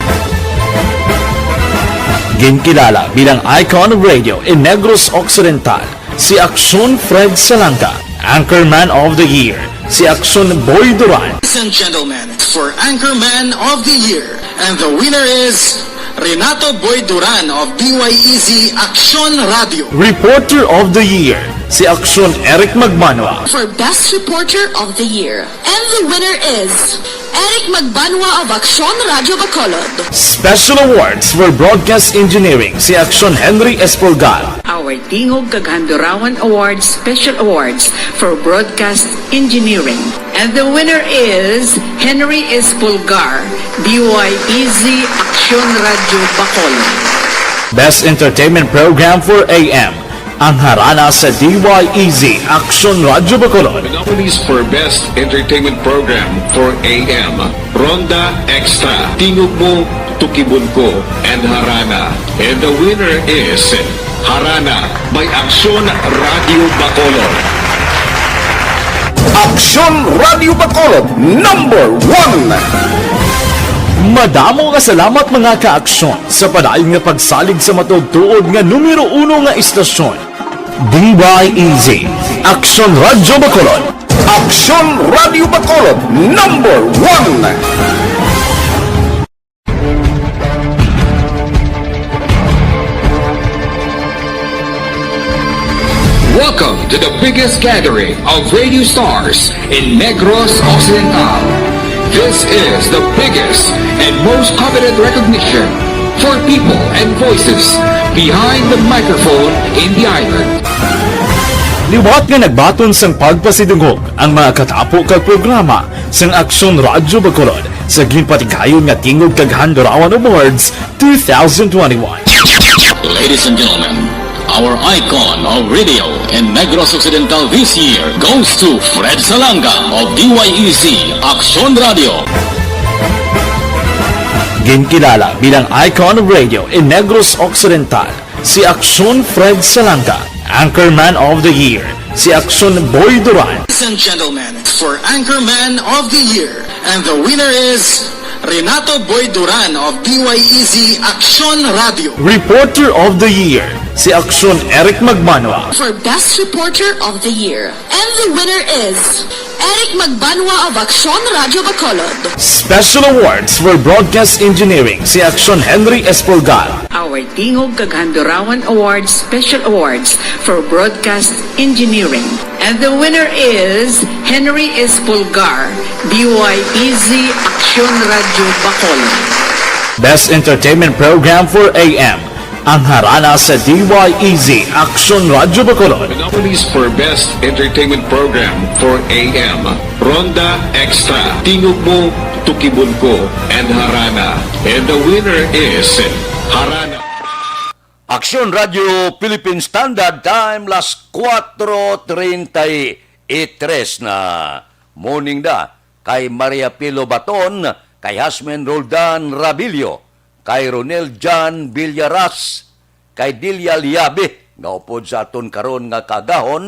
Ginkilala bilang icon of radio in Negros Occidental si Aksyon Fred Salanga, Anchorman of the Year si Aksyon Boy Duran. Ladies and gentlemen, for Anchorman of the Year, and the winner is Renato Boy Duran of D Y E Z Aksyon Radio. Reporter of the Year si Aksyon Eric Magmanwa. For Best Reporter of the Year, and the winner is Eric Magbanwa of Aksyon Radyo Bacolod. Special Awards for Broadcast Engineering si Aksyon Henry Espolgar. Our Tingog kag Handurawan Awards Special Awards for Broadcast Engineering. And the winner is Henry Espolgar, D Y E Z Aksyon Radyo Bacolod. Best Entertainment Program for A M, ang harana sa D Y E Z Aksyon Radyo Bacolod. The nominees for Best Entertainment Program for A M, Ronda Extra, Tingog Mo, Tukibon Ko, and Harana. And the winner is Harana by Aksyon Radyo Bacolod. Aksyon Radyo Bacolod, number one. Madamo nga salamat, mga ka-aksyon, sa padayon nga pagsalig sa matuod-tuod nga numero uno nga istasyon. D Y E Z, Aksyon Radyo Bacolod. Aksyon Radyo Bacolod, number one. Welcome to the biggest gathering of radio stars in Negros Occidental. This is the biggest and most coveted recognition for people and voices behind the microphone in the island. Liwat nga nagbaton sang pagpasidungog ang mga katapo kag programa sang Aksyon Radyo Bacolod sa ginpatigayon nga Tingog kag Handurawan Awards two thousand twenty-one. Ladies and gentlemen, our icon of radio in Negros Occidental this year goes to Fred Salanga of D Y E Z Aksyon Radio. Ginkilala bilang icon of radio in Negros Occidental si Aksyon Fred Salanga, Anchorman of the Year si Aksyon Boy Duran. Ladies and gentlemen, for Anchorman of the Year, and the winner is Renato Boy Duran of D Y E Z Aksyon Radio. Reporter of the Year si Aksyon Eric Magmanwa. For Best Reporter of the Year, and the winner is Eric Magbanwa of Aksyon Radyo Bacolod. Special Awards for Broadcast Engineering si Aksyon Henry Espolgar. Our Tingog kag Handurawan Awards Special Awards for Broadcast Engineering. And the winner is Henry Espolgar, D Y E Z Aksyon Radyo Bacolod. Best Entertainment Program for A M, ang harana sa D Y E Z Aksyon Radyo Bacolod. The nominees for Best Entertainment Program for A M, Ronda Extra, Tingog Mo, Tukibon Ko, and Harana. And the winner is Harana. Aksyon Radyo Philippine Standard Time, las kuwatro treinta y tres na. Morning da kay Maria Pilo Baton, kay Hasmin Roldan Rabilio, kay Ronel John Villaras, kay Delia Liabe, nga upod sa aton karon nga kaagahon,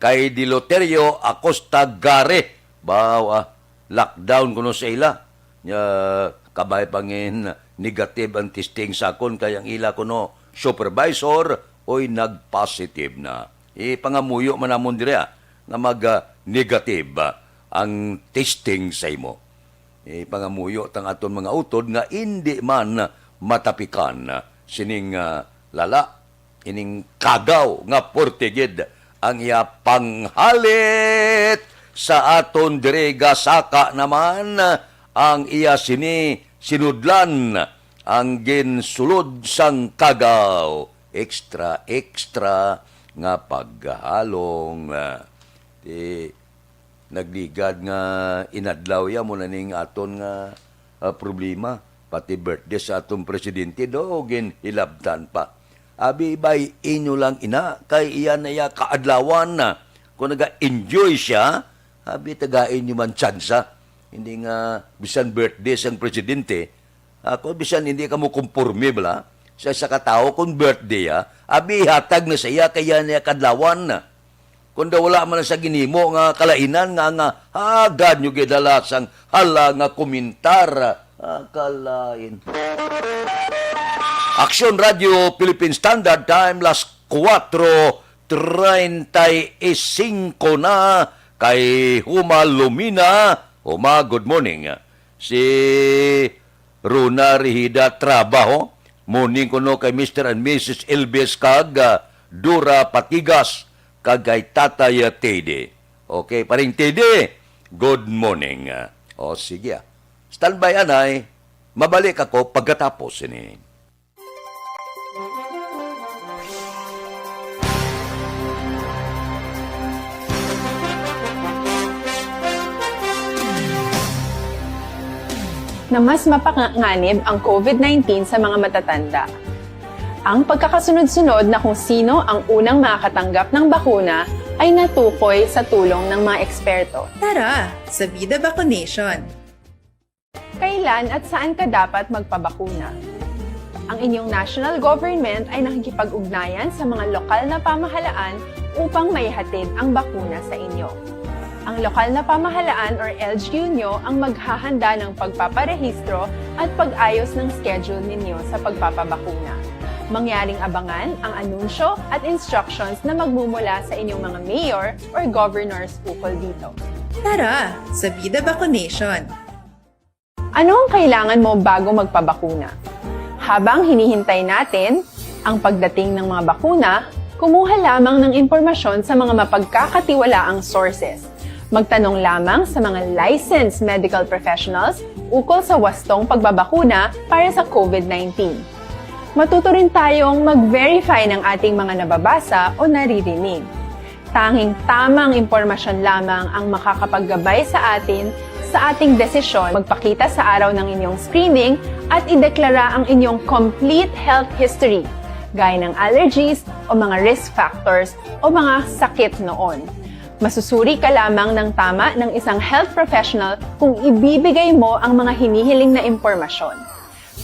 kay Deloterio Acosta Gare. Baw, ah, lockdown kuno sa ila. Nya, kabay pa ngin negative ang testing sa akon, kay ang ila kuno supervisor, oy, nag-positive na. Ipangamuyo man namon diri, ah, nga mag, ah, negative, ah, ang testing sa imo. Ipangamuyo tang aton mga utod nga indi man matapikan sining, ah, lala, ining kagaw nga porte gid ang iya panghalit sa aton diri. Gasaka naman ang iya sini sinudlan, ang ginsulod sang kagaw, extra, extra nga paghalong. Ti, nagligad nga inadlaw ya mo na ning aton nga, ah, problema. Pati birthday sa aton presidente do, ginhilabtan pa. Abi, bay inyo lang ina, kay iya na iya kaadlawan na. Kung naga-enjoy siya, abi, tagai inyo man tsansa. Hindi nga, bisan birthday sang presidente, ako, bisan hindi ka mo kumporme, bala, sa isa ka tawo, kung birthday, ah, abi, hatag na sa iya, kaya niya kadlawan na. Kung daw wala man sa ginimo nga kalainan nga, nga agad nyo gidala sang hala nga komentar, ah, kalain. Aksyon Radio Philippine Standard Time, las kuwatro treinta y cinco na, kay Huma Lumina. Huma, good morning. Si Rona Rihida, trabaho. Morning kuno kay Mister and Missus Elvis kag, ah, Dora Patigas kag kay Tatay, ah, Teddy. Okay, paring Teddy, good morning. O, sige, ah. Standby, anay. Mabalik ako pagkatapos sini. Na mas mapanganib ang COVID nineteen sa mga matatanda. Ang pagkakasunod-sunod na kung sino ang unang makakatanggap ng bakuna ay natukoy sa tulong ng mga eksperto. Tara sa Vida Vaccination! Kailan at saan ka dapat magpabakuna? Ang inyong national government ay nakikipag-ugnayan sa mga lokal na pamahalaan upang maihatid ang bakuna sa inyo. Ang lokal na pamahalaan or L G U nyo ang maghahanda ng pagpaparehistro at pag-ayos ng schedule ninyo sa pagpapabakuna. Mangyaring abangan ang anunsyo at instructions na magmumula sa inyong mga mayor or governors ukol dito. Tara sa Vida Vaccination! Ano ang kailangan mo bago magpabakuna? Habang hinihintay natin ang pagdating ng mga bakuna, kumuha lamang ng impormasyon sa mga mapagkakatiwalaang sources. Magtanong lamang sa mga licensed medical professionals ukol sa wastong pagbabakuna para sa COVID nineteen. Matuto rin tayong mag-verify ng ating mga nababasa o naririnig. Tanging tamang impormasyon lamang ang makakapaggabay sa atin sa ating desisyon. Magpakita sa araw ng inyong screening at ideklara ang inyong complete health history, gaya ng allergies o mga risk factors o mga sakit noon. Masusuri ka lamang ng tama ng isang health professional kung ibibigay mo ang mga hinihiling na impormasyon.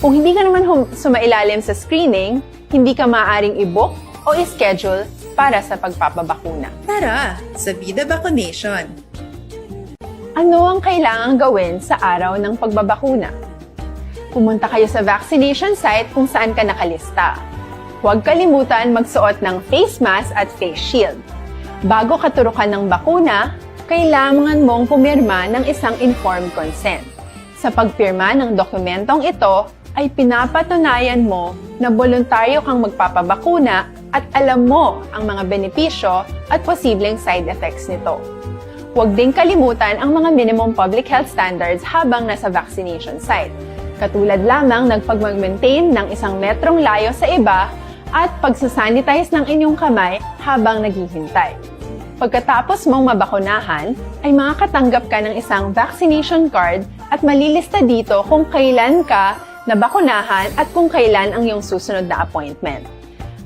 Kung hindi ka naman hum- sumailalim sa screening, hindi ka maaaring i-book o i-schedule para sa pagpapabakuna. Tara sa Vida Vaccination! Ano ang kailangang gawin sa araw ng pagbabakuna? Pumunta kayo sa vaccination site kung saan ka nakalista. Huwag kalimutan magsuot ng face mask at face shield. Bago katurukan ng bakuna, kailangan mong pumirma ng isang informed consent. Sa pagpirma ng dokumentong ito ay pinapatunayan mo na boluntaryo kang magpapabakuna at alam mo ang mga benepisyo at posibleng side effects nito. Huwag ding kalimutan ang mga minimum public health standards habang nasa vaccination site, katulad lamang ng pagmag-maintain ng isang metrong layo sa iba at pagsasanitize ng inyong kamay habang naghihintay. Pagkatapos mong mabakunahan, ay makakatanggap ka ng isang vaccination card at malilista dito kung kailan ka nabakunahan at kung kailan ang iyong susunod na appointment.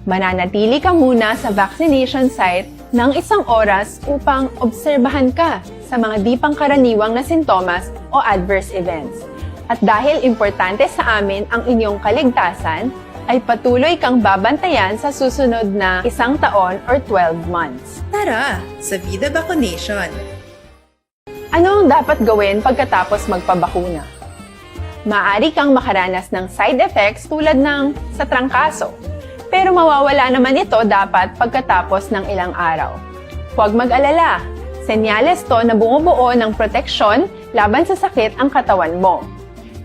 Mananatili ka muna sa vaccination site ng isang oras upang obserbahan ka sa mga di pangkaraniwang na sintomas o adverse events. At dahil importante sa amin ang inyong kaligtasan, ay patuloy kang babantayan sa susunod na isang taon or twelve months. Tara sa Vida Vaccination! Ano ang dapat gawin pagkatapos magpabakuna? Maaari kang makaranas ng side effects tulad ng sa trangkaso, pero mawawala naman ito dapat pagkatapos ng ilang araw. Huwag mag-alala, senyales to na bumubuo ng proteksyon laban sa sakit ang katawan mo.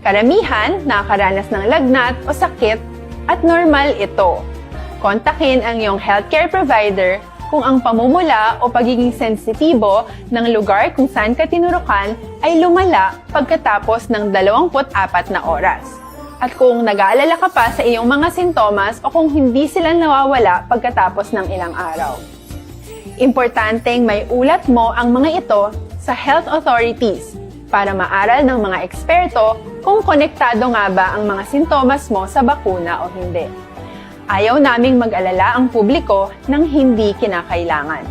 Karamihan nakakaranas ng lagnat o sakit At normal ito. Kontakin ang iyong healthcare provider kung ang pamumula o pagiging sensitibo ng lugar kung saan ka tinurukan ay lumala pagkatapos ng dalawampu't apat na oras. At kung nag-aalala ka pa sa iyong mga sintomas o kung hindi sila nawawala pagkatapos ng ilang araw. Importanteng may ulat mo ang mga ito sa health authorities para maaral ng mga eksperto kung konektado nga ba ang mga sintomas mo sa bakuna o hindi. Ayaw naming mag-alala ang publiko ng hindi kinakailangan.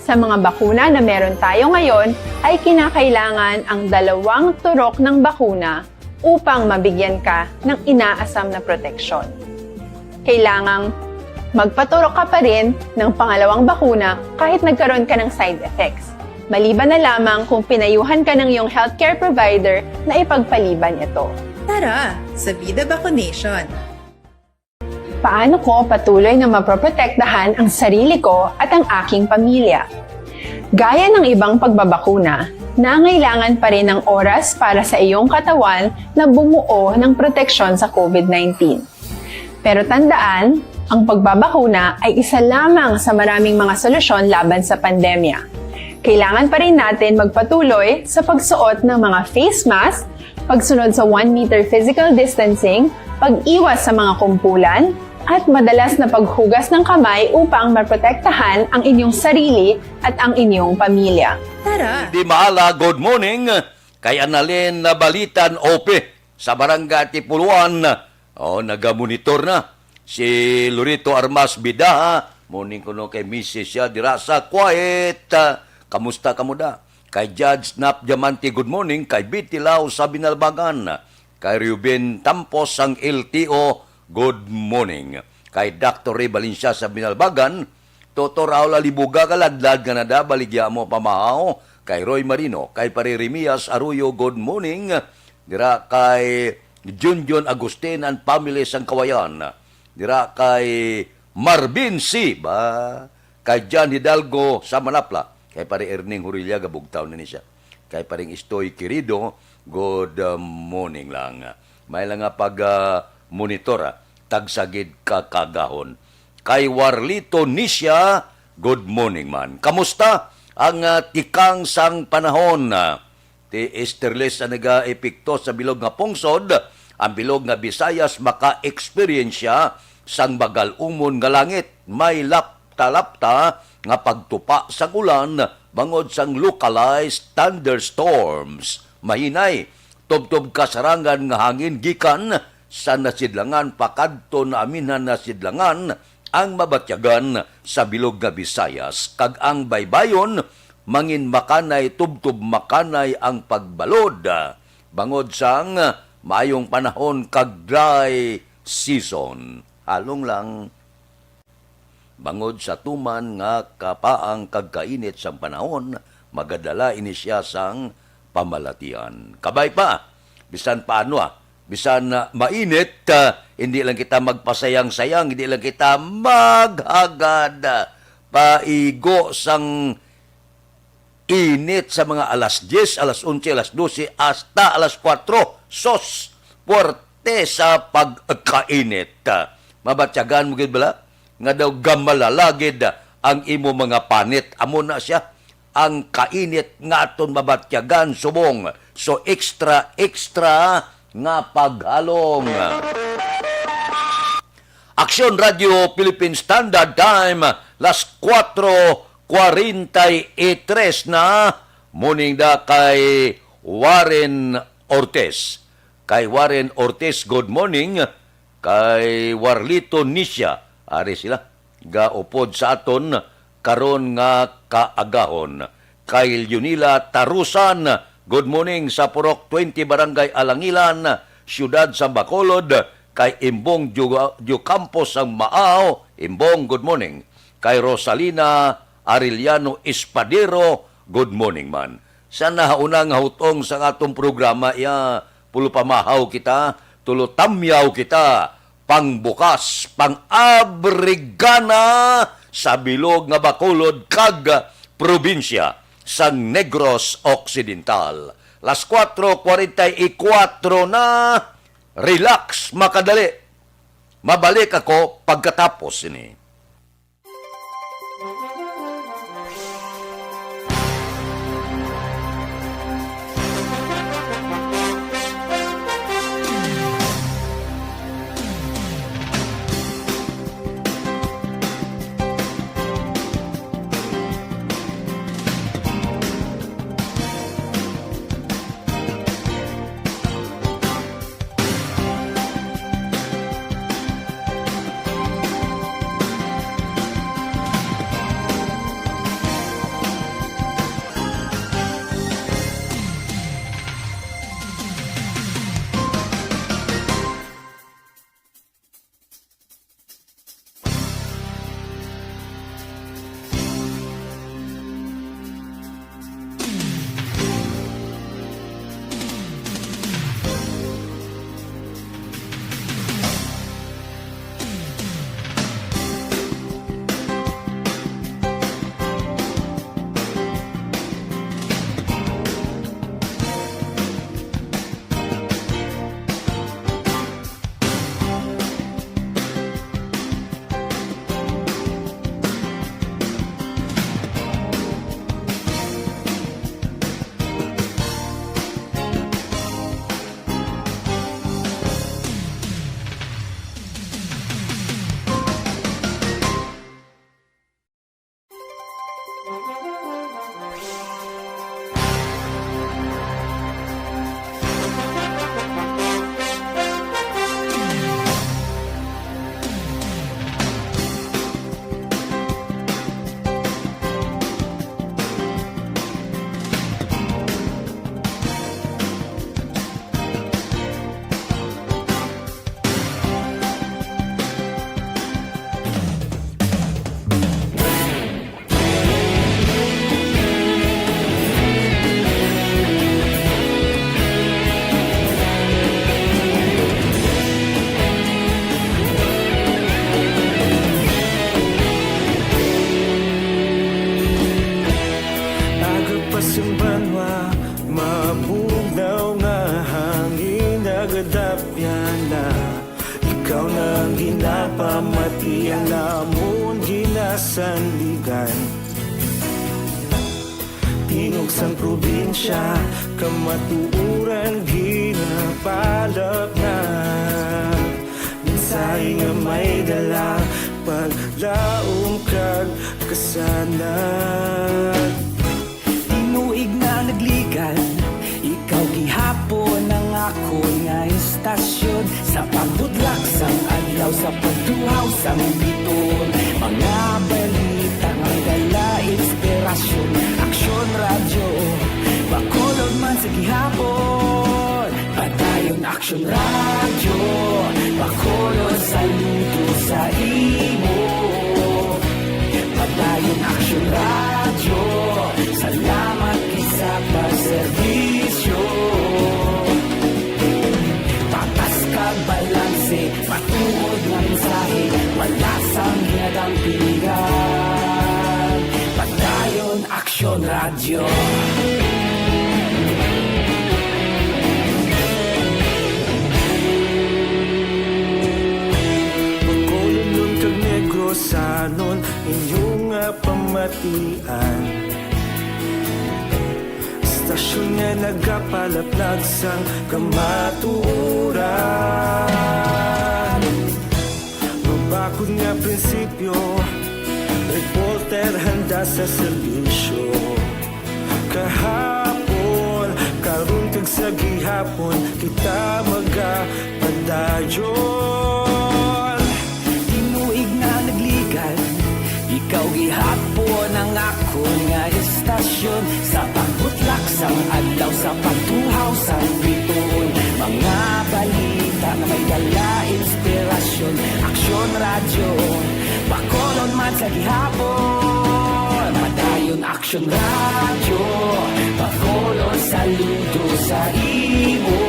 Sa mga bakuna na meron tayo ngayon, ay kinakailangan ang dalawang turok ng bakuna upang mabigyan ka ng inaasam na proteksyon. Kailangang magpaturok ka pa rin ng pangalawang bakuna kahit nagkaroon ka ng side effects, maliban na lamang kung pinayuhan ka ng iyong healthcare provider na ipagpaliban ito. Tara sa Bida Vaccination! Paano ko patuloy na maproprotektahan ang sarili ko at ang aking pamilya? Gaya ng ibang pagbabakuna, nangailangan pa rin ng oras para sa iyong katawan na bumuo ng proteksyon sa COVID nineteen. Pero tandaan, ang pagbabakuna ay isa lamang sa maraming mga solusyon laban sa pandemya. Kailangan pa rin natin magpatuloy sa pagsuot ng mga face mask, pagsunod sa one meter physical distancing, pag-iwas sa mga kumpulan, at madalas na paghugas ng kamay upang maprotektahan ang inyong sarili at ang inyong pamilya. Tara! Di Mahala, good morning. Kay Annalyn Nabalitan Ope sa Barangay Tipuluan, oh, nagamonitor na. Si Lorito Armas Bidaha, morning kuno kay misis siya, dira sa Kuwait. Ah, kamusta kamo da? Kay Judge Nap Diamante, good morning. Kay Betty Lau sa Binalbagan. Kay Reuben Tampos sang L T O, good morning. Kay Doctor Ray Valencia sa Binalbagan, Totor Raul Alibuga, kaladlad nga nada, baligya mo pamahaw. Kay Roy Marino, kay Pare Remias Arroyo, good morning. Dira kay Junjun Agustin and family sang Kawayan. Dira kay Marvin C, ba? Kay John Hidalgo sa Manapla. Kay Pare Erning Hurilla, gabugtaw na ni siya. Kay Paring Istoy Querido, good, uh, morning lang. May lang nga pag, uh, monitor, ah, tagsagid ka kagahon. Kay Warlito Nisha, good morning man. Kamusta ang, ah, tikang sang panahon? Ah, ti Easterlies ang nagaepekto sa bilog nga pungsod, ang bilog nga Visayas maka-eksperyensya sang magal-umon nga langit. May lapta-lapta nga pagtupa sang ulan bangod sang localized thunderstorms. Mahinay, tubtob kasarangan nga hangin gikan sa nasidlangan pakadto na aminhan nasidlangan ang mabatyagan sa bilog nga Visayas, kag ang baybayon mangin makanay, tubtob makanay ang pagbalod, bangod sang maayong panahon kag dry season. Halong lang. Bangod sa tuman nga kapaang kag kainit sang panahon, magadala ini sia sang pamalatian. Kabay pa, bisan paano, ah, bisan, ah, mainit, ah, hindi lang kita magpasayang-sayang, hindi lang kita maghagad, ah, paigo sang init sa mga alas diyes, alas onse, alas dose, hasta alas kuwatro. Sus, puwerte sa pagkainit. Mabatyagan mo gid bala nga daw gamalala gid ang imo mga panit? Amo na sia ang kainit nga aton mabatyagan subong. So, extra, extra nga paghalong. Aksyon Radio Philippine Standard Time, las kuwatro kwarenta y tres na, morning da kay Warren Ortiz. Kay Warren Ortiz, good morning. Kay Warlito Nisha, ari sila, gaupod sa aton karon nga kaagahon. Kay Leonila Tarusan, good morning sa Purok twenty, Barangay Alangilan, Siyudad sa Bacolod. Kay Imbong Diu-, Diocampo sang Maaw, Imbong, good morning. Kay Rosalina Arellano Espadero, good morning man. Sa nahauna nga hutong sa atong programa, iya, pulupamahaw kita, tulotamyaw kita, pangbukas, pang-abrigana sa bilog nga Bacolod kag probinsya sang Negros Occidental. Las kuwatro kwarenta y kuwatro na, relax, makadali. Mabalik ako pagkatapos sini. Aga pa sing banwa, mabugnaw nga hangin, nagadapyan na. Ikaw na ang ginapamati, ang amon ginasandigan. Tingog sang probinsya, kamatuoran ginapalapnag. Mensahe nga may dala, paglaom kag kasanag. Tinuig na nagligad, ikaw gihapon ang akon nga istasyon. Sa pagbutlak sang adlaw, sa pagtuhaw sang biton, mga balita nga dala inspirasyon. Aksyon Radyo, Bacolod man sa gihapon. Padayon Aksyon Radyo, Bacolod, saludo sa imo. Padayon Aksyon Radyo, salamat gid sa pagserbisyo. Patas kag balanse, matuod nga mensahe, wala sang ginadampigan. Padayon Aksyon Radyo. Bacolodnon kag Negrosanon, inyo nga pamatian. Istasyon nga nagapalaplag sang kamatuoran. Mabakod nga prinsipyo, reporter handa sa serbisyo. Kahapon, karon kag sa gihapon, kita magapadayon. Tinuig na nagligad, ikaw gihapon ang akon nga istasyon. Sa pagbutlak sang adlaw, sa pagtuhaw sang biton, mga balita nga may dala inspirasyon. Aksyon Radyo, Bacolod man sa gihapon. Padayon Aksyon Radyo, Bacolod, saludo sa imo.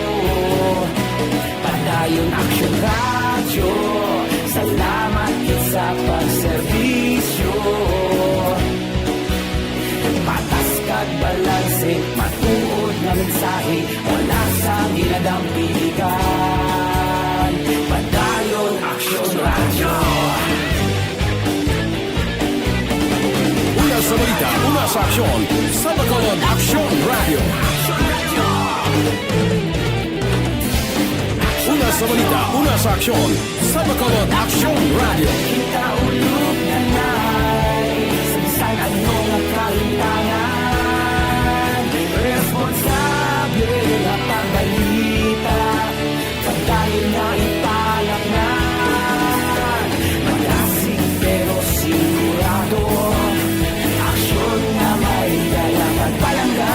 Padayon Aksyon Radyo, salamat gid sa pagserbisyo. Patas kag balanse, matuod nga mensahe, wala sang ginadampigan. Padayon Aksyon Sa aksyon, sa Bacolod Aksyon Radio. Una sa balita, una sa aksyon, sa Bacolod Aksyon Radio. Kita ulog na nai, sa bisan ano nga kahitangan, responsable nga pagbalita. Padayon nga ipalaknag, malasig pero sigurado. Aksyon nga may dala pagpalangga.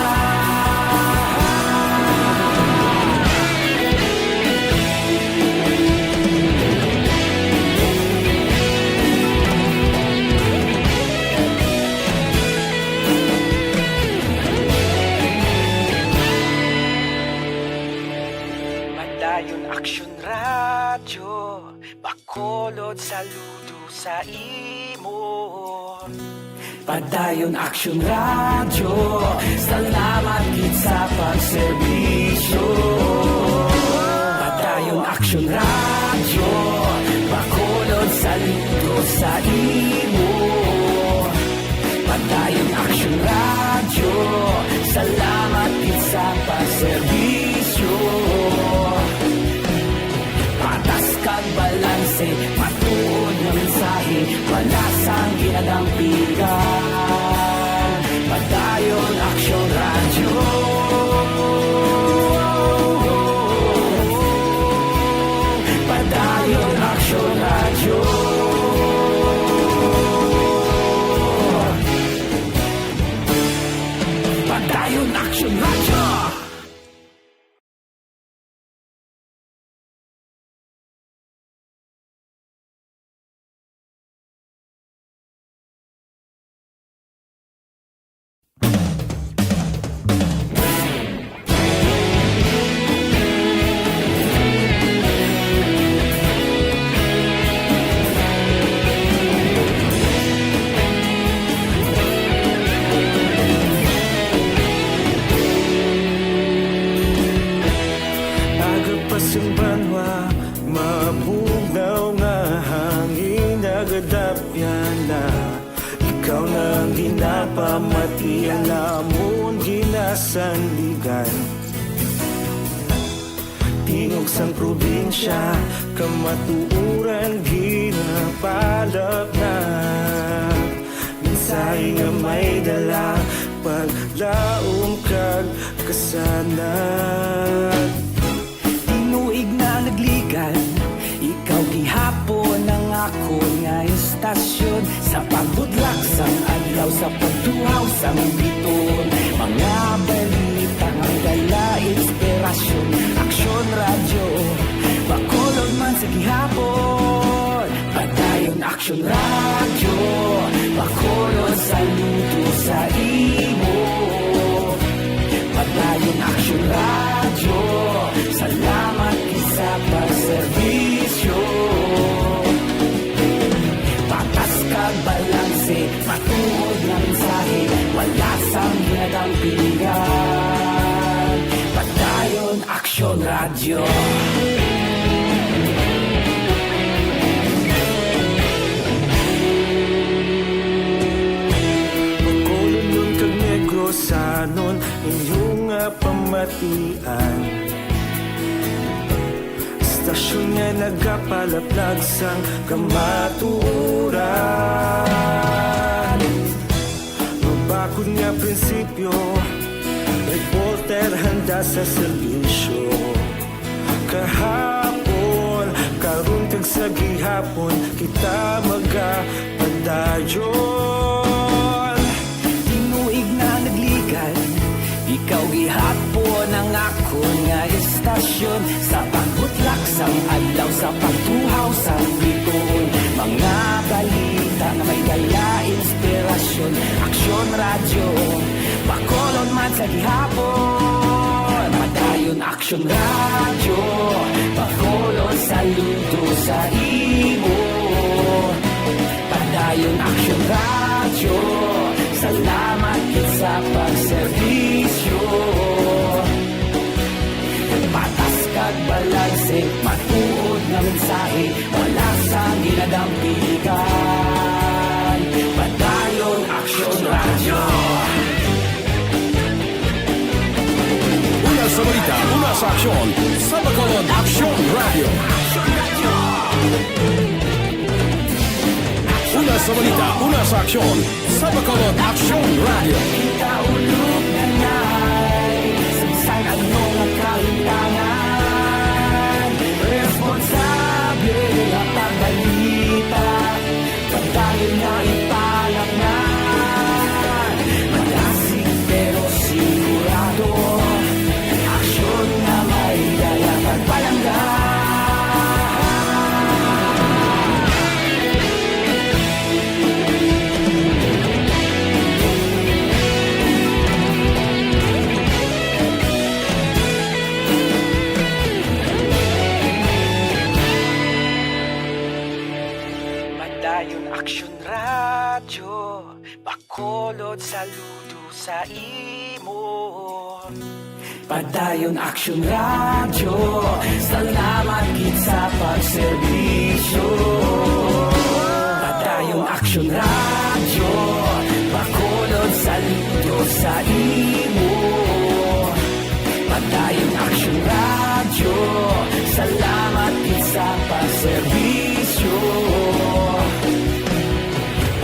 Padayon Aksyon Radyo, Bacolod, saludo sa imo. Padayon Aksyon Radyo, salamat gid sa pagserbisyo. Padayon Aksyon Radyo, Bacolod, saludo sa imo. Padayon Aksyon Radyo, salamat gid sa pagserbisyo. Patas kag balanse, matuod nga mensahe, wala sang ginadampigan. Padayon Aksyon Radyo. Padayon Aksyon Radyo. Padayon Aksyon Radyo. Aga pa sang banwa, mabugnaw nga hangin, nagadapyan na. Ikaw na ang ginapamati, ang amon ginasandigan. Tingog sang probinsya, kamatuoran ginapalapnag. Mensahe nga may dala, paglaom kag kasanag. Tinuig na nagligan, ikaw gihapon ang akon nga istasyon. Sa pagbudlak sang adlaw, sa pagtuhaw sang biton, mga balita nga dala inspirasyon. Aksyon Radyo, Bacolod man sa gihapon. Padayon Aksyon Radyo, Bacolod, saludo sa imo. Padayon Aksyon Radyo, salamat gid sa pagserbisyo. Patas kag balanse, matuod nga mensahe, wala sang ginadampigan. Padayon Aksyon Radyo. Bacolodnon kag Negrosanon, inyo nga pamatian. Istasyon nga nagapalaplag sang kamatuoran. Mabakod nga prinsipyo, reporter handa sa serbisyo. Kahapon, karon kag sa gihapon, kita magapadayon. Tinuig na nagligan, ikaw gihapon ang akon nga istasyon. Sa pagbutlak sang adlaw, sa pagtuhaw sang bituon, mga balita nga may dala inspirasyon. Aksyon Radyo, Bacolod man sa gihapon. Padayon Aksyon Radyo, Bacolod, saludo sa imo. Padayon Aksyon Radyo, salamat gid sa pagserbisyo. Patas kag balanse, matuod nga mensahe, wala sang ginadampigan. Padayon Aksyon Radyo. Sa aksyon, sa Bacolod Aksyon Radio. Una sa balita, una sa aksyon, sa Bacolod Aksyon Radio. Kita ulog na ngay, sa bisan ano nga kahintangan, responsable nga pagbalita. Padayon nga ipalaknay, malasig pero sigurado, aksyon nga may dala kag palangga. Padayon Aksyon Radyo, Bacolod, saludo sa imo. Padayon Aksyon Radyo, salamat gid sa pagserbisyo. Padayon Aksyon Radyo, Bacolod, saludo sa imo. Padayon Aksyon Radyo, salamat gid sa pagserbisyo.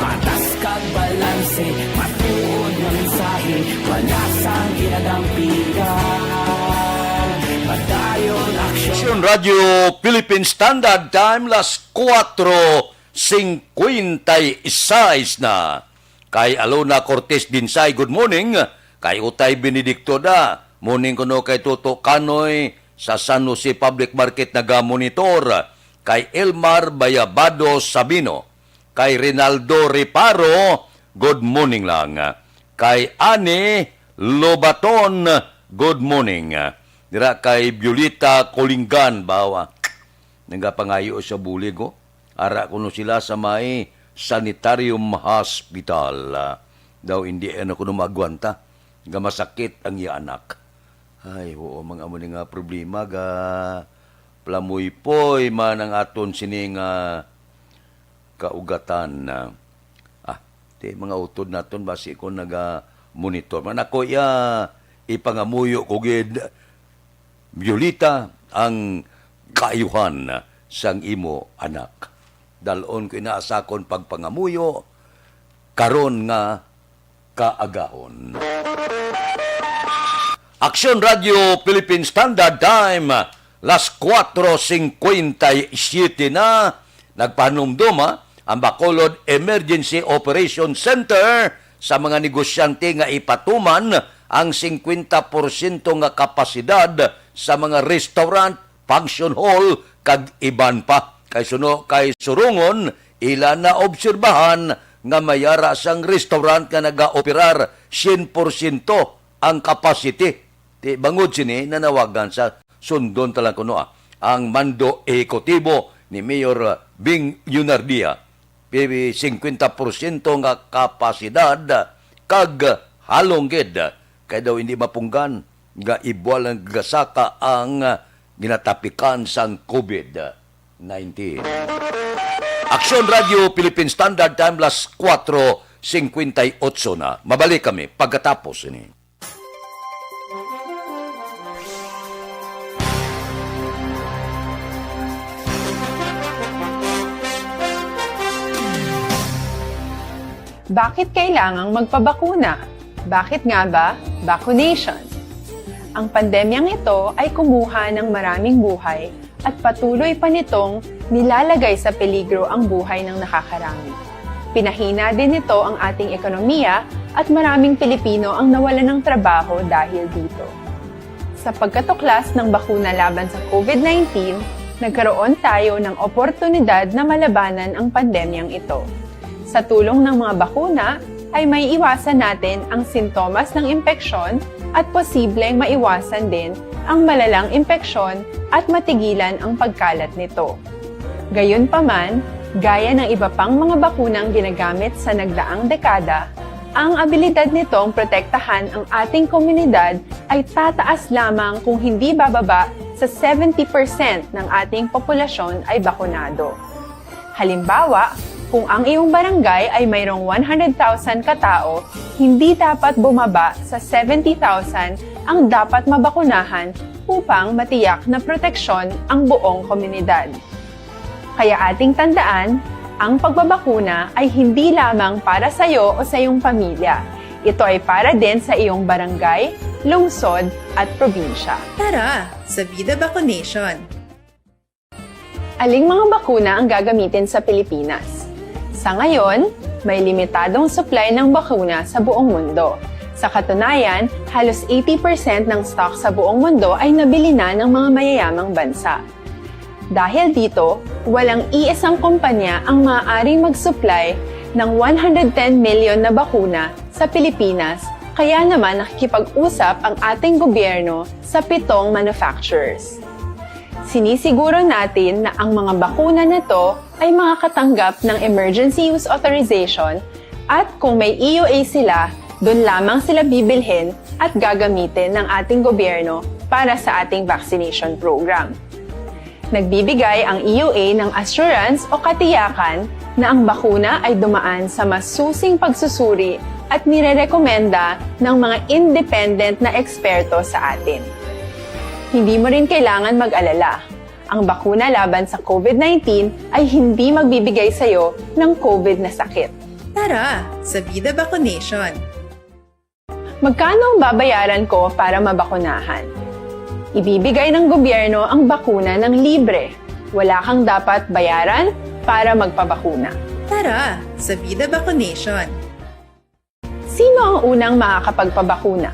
Patas kag balanse, matuod nga mensahe, wala sang ginadampigan. Padayon Aksyon. Aksyon Radio Philippine Standard Time, las kuwatro singkwenta y seis na. Kay Alona Cortez Dinsay, good morning. Kay Utay Benedicto da, morning kuno kay Toto Kanoy sa San Jose Public Market nagamonitor. Kay Elmar Bayabado Sabino, kay Rinaldo Reparo, good morning lang. Kay Ani Lobaton, good morning. Dira kay Violeta Colingan, bawa nagapangayo sa bulig, oh. Ara kuno sila sa may sanitarium hospital. Daw hindi ano kuno maagwanta nga masakit ang iya anak. Ay, oo, mga amo ni nga problema, ga plamuypoy man ang aton sini nga kaugatan. Ah, ti mga utod naton basi ko naga-monitor. Man ako iya, ipangamuyo ko gid, Violeta, ang kaayuhan sang imo anak. Dal-on ko ina sa akon pagpangamuyo karon nga kaagahon. Aksyon Radio Philippine Standard Time, las kuwatro singkwenta y siyete na. Nagpahanumdom, ha, ang Bacolod Emergency Operation Center sa mga negosyante nga ipatuman ang singkwenta porsyento nga kapasidad sa mga restaurant, function hall, kag iban pa. Kay suno kay Surungon, ila na obserbahan nga may ara sang restaurant nga nagaoperar syen porsyento ang capacity. Ti bangod sini, nanawagan sa sundon ta lang kuno, ah, ang mando ehekutibo ni Mayor Bing Leonardia, pi-, singkwenta porsyento nga kapasidad, kag halong gid kay daw hindi mapunggan nga ibual ang gasaka ang ginatapikan sang COVID nineteen. Aksyon Radio Philippine Standard Time, las kuwatro singkwenta y otso na. Mabalik kami pagkatapos ini. Bakit kailangang magpabakuna? Bakit nga ba vaccination? Ang pandemyang ito ay kumuha ng maraming buhay at patuloy pa nitong nilalagay sa peligro ang buhay ng nakakarami. Pinahina din nito ang ating ekonomiya at maraming Pilipino ang nawalan ng trabaho dahil dito. Sa pagkatuklas ng bakuna laban sa COVID nineteen, nagkaroon tayo ng oportunidad na malabanan ang pandemyang ito. Sa tulong ng mga bakuna, ay may iwasan natin ang sintomas ng impeksyon at posibleng maiwasan din ang malalang impeksyon at matigilan ang pagkalat nito. Gayunpaman, gaya ng iba pang mga bakunang ginagamit sa nagdaang dekada, ang abilidad nitong protektahan ang ating komunidad ay tataas lamang kung hindi bababa sa seventy percent ng ating populasyon ay bakunado. Halimbawa, kung ang iyong barangay ay mayroong one hundred thousand katao, hindi dapat bumaba sa seventy thousand ang dapat mabakunahan upang matiyak na proteksyon ang buong komunidad. Kaya ating tandaan, ang pagbabakuna ay hindi lamang para sa iyo o sa iyong pamilya. Ito ay para din sa iyong barangay, lungsod, at probinsya. Tara, sa Vida Vaccination! Aling mga bakuna ang gagamitin sa Pilipinas? Sa ngayon, may limitadong supply ng bakuna sa buong mundo. Sa katunayan, halos eighty percent ng stock sa buong mundo ay nabili na ng mga mayayamang bansa. Dahil dito, walang iisang kumpanya ang maaaring mag-supply ng one hundred ten million na bakuna sa Pilipinas, kaya naman nakikipag-usap ang ating gobyerno sa pitong manufacturers. Sinisiguro natin na ang mga bakuna na to ay makakatanggap ng emergency use authorization, at kung may E U A sila, doon lamang sila bibilhin at gagamitin ng ating gobyerno para sa ating vaccination program. Nagbibigay ang E U A ng assurance o katiyakan na ang bakuna ay dumaan sa masusing pagsusuri at nirerekomenda ng mga independent na eksperto sa atin. Hindi mo rin kailangan mag-alala. Ang bakuna laban sa COVID nineteen ay hindi magbibigay sa iyo ng COVID na sakit. Tara, sa Vida Vaccination! Magkano ang babayaran ko para mabakunahan? Ibibigay ng gobyerno ang bakuna ng libre. Wala kang dapat bayaran para magpabakuna. Tara, sa Vida Vaccination! Sino ang unang makakapagpabakuna?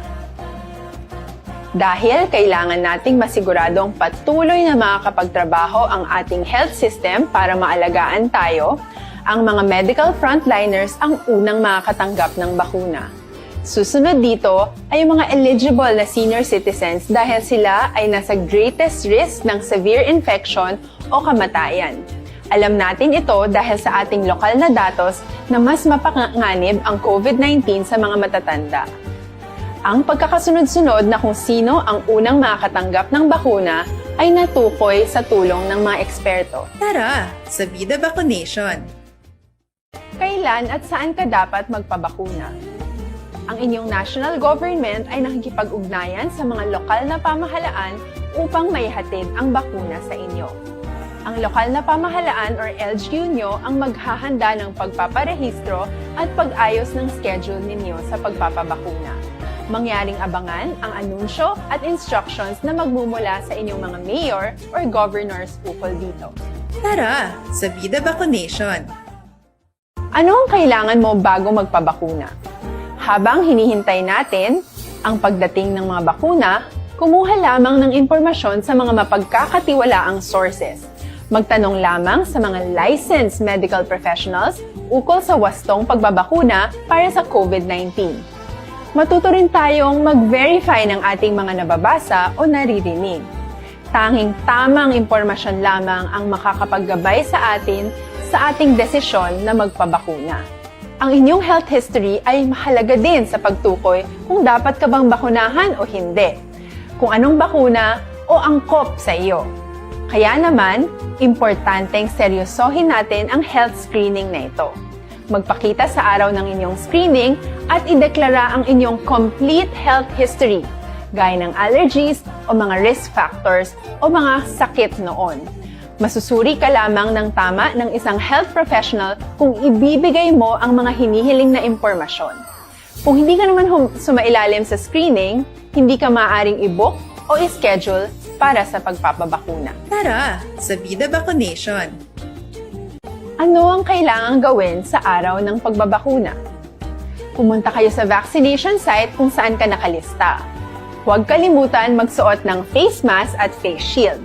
Dahil kailangan nating masiguradong patuloy na makakapagtrabaho ang ating health system para maalagaan tayo, ang mga medical frontliners ang unang makakatanggap ng bakuna. Susunod dito ay ang mga eligible na senior citizens dahil sila ay nasa greatest risk ng severe infection o kamatayan. Alam natin ito dahil sa ating lokal na datos na mas mapanganib ang COVID nineteen sa mga matatanda. Ang pagkakasunod-sunod na kung sino ang unang makakatanggap ng bakuna ay natukoy sa tulong ng mga eksperto. Tara, sa Vida Vaccination! Kailan at saan ka dapat magpabakuna? Ang inyong national government ay nakikipag-ugnayan sa mga lokal na pamahalaan upang maihatid ang bakuna sa inyo. Ang lokal na pamahalaan or L G U nyo ang maghahanda ng pagpaparehistro at pag-ayos ng schedule ninyo sa pagpapabakuna. Mangyaring abangan ang anunsyo at instructions na magmumula sa inyong mga mayor or governors ukol dito. Tara, sa Vida Vaccination! Ano ang kailangan mo bago magpabakuna? Habang hinihintay natin ang pagdating ng mga bakuna, kumuha lamang ng impormasyon sa mga mapagkakatiwalaang sources. Magtanong lamang sa mga licensed medical professionals ukol sa wastong pagbabakuna para sa COVID nineteen. Matuto rin tayong mag-verify ng ating mga nababasa o naririnig. Tanging tamang impormasyon lamang ang makakapaggabay sa atin sa ating desisyon na magpabakuna. Ang inyong health history ay mahalaga din sa pagtukoy kung dapat ka bang bakunahan o hindi, kung anong bakuna o angkop sa iyo. Kaya naman, importanteng seryosohin natin ang health screening na ito. Magpakita sa araw ng inyong screening at ideklara ang inyong complete health history, gaya ng allergies o mga risk factors o mga sakit noon. Masusuri ka lamang ng tama ng isang health professional kung ibibigay mo ang mga hinihiling na impormasyon. Kung hindi ka naman hum- sumailalim sa screening, hindi ka maaaring i-book o i-schedule para sa pagpapabakuna. Tara, sa Vida Vaccination! Ano ang kailangang gawin sa araw ng pagbabakuna? Pumunta kayo sa vaccination site kung saan ka nakalista. Huwag kalimutan magsuot ng face mask at face shield.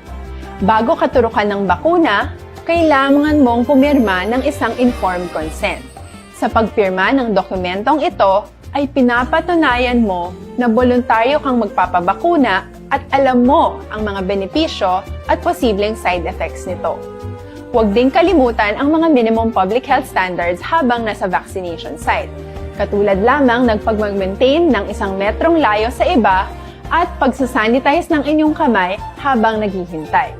Bago ka turukan ng bakuna, kailangan mong pumirma ng isang informed consent. Sa pagpirma ng dokumentong ito, ay pinapatunayan mo na boluntaryo kang magpapabakuna at alam mo ang mga benepisyo at posibleng side effects nito. Huwag din kalimutan ang mga minimum public health standards habang nasa vaccination site. Katulad lamang ng pagmag-maintain ng isang metrong layo sa iba at pagsasanitize ng inyong kamay habang naghihintay.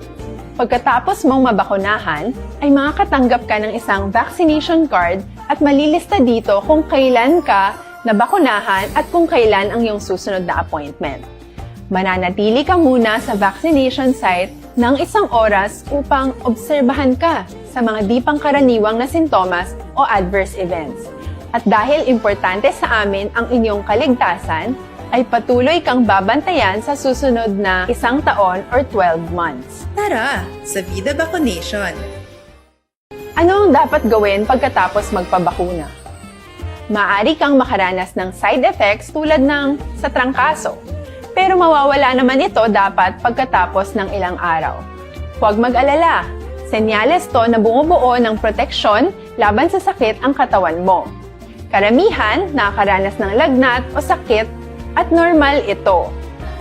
Pagkatapos mong mabakunahan, ay makakatanggap ka ng isang vaccination card at malilista dito kung kailan ka nabakunahan at kung kailan ang iyong susunod na appointment. Mananatili ka muna sa vaccination site ng isang oras upang obserbahan ka sa mga di pangkaraniwang na sintomas o adverse events. At dahil importante sa amin ang inyong kaligtasan, ay patuloy kang babantayan sa susunod na isang taon or twelve months. Tara, sa Vida Vaccination! Ano ang dapat gawin pagkatapos magpabakuna? Maaari kang makaranas ng side effects tulad ng sa trangkaso, pero mawawala naman ito dapat pagkatapos ng ilang araw. Huwag mag-alala, senyales to na bumubuo ng proteksyon laban sa sakit ang katawan mo. Karamihan nakakaranas ng lagnat o sakit at normal ito.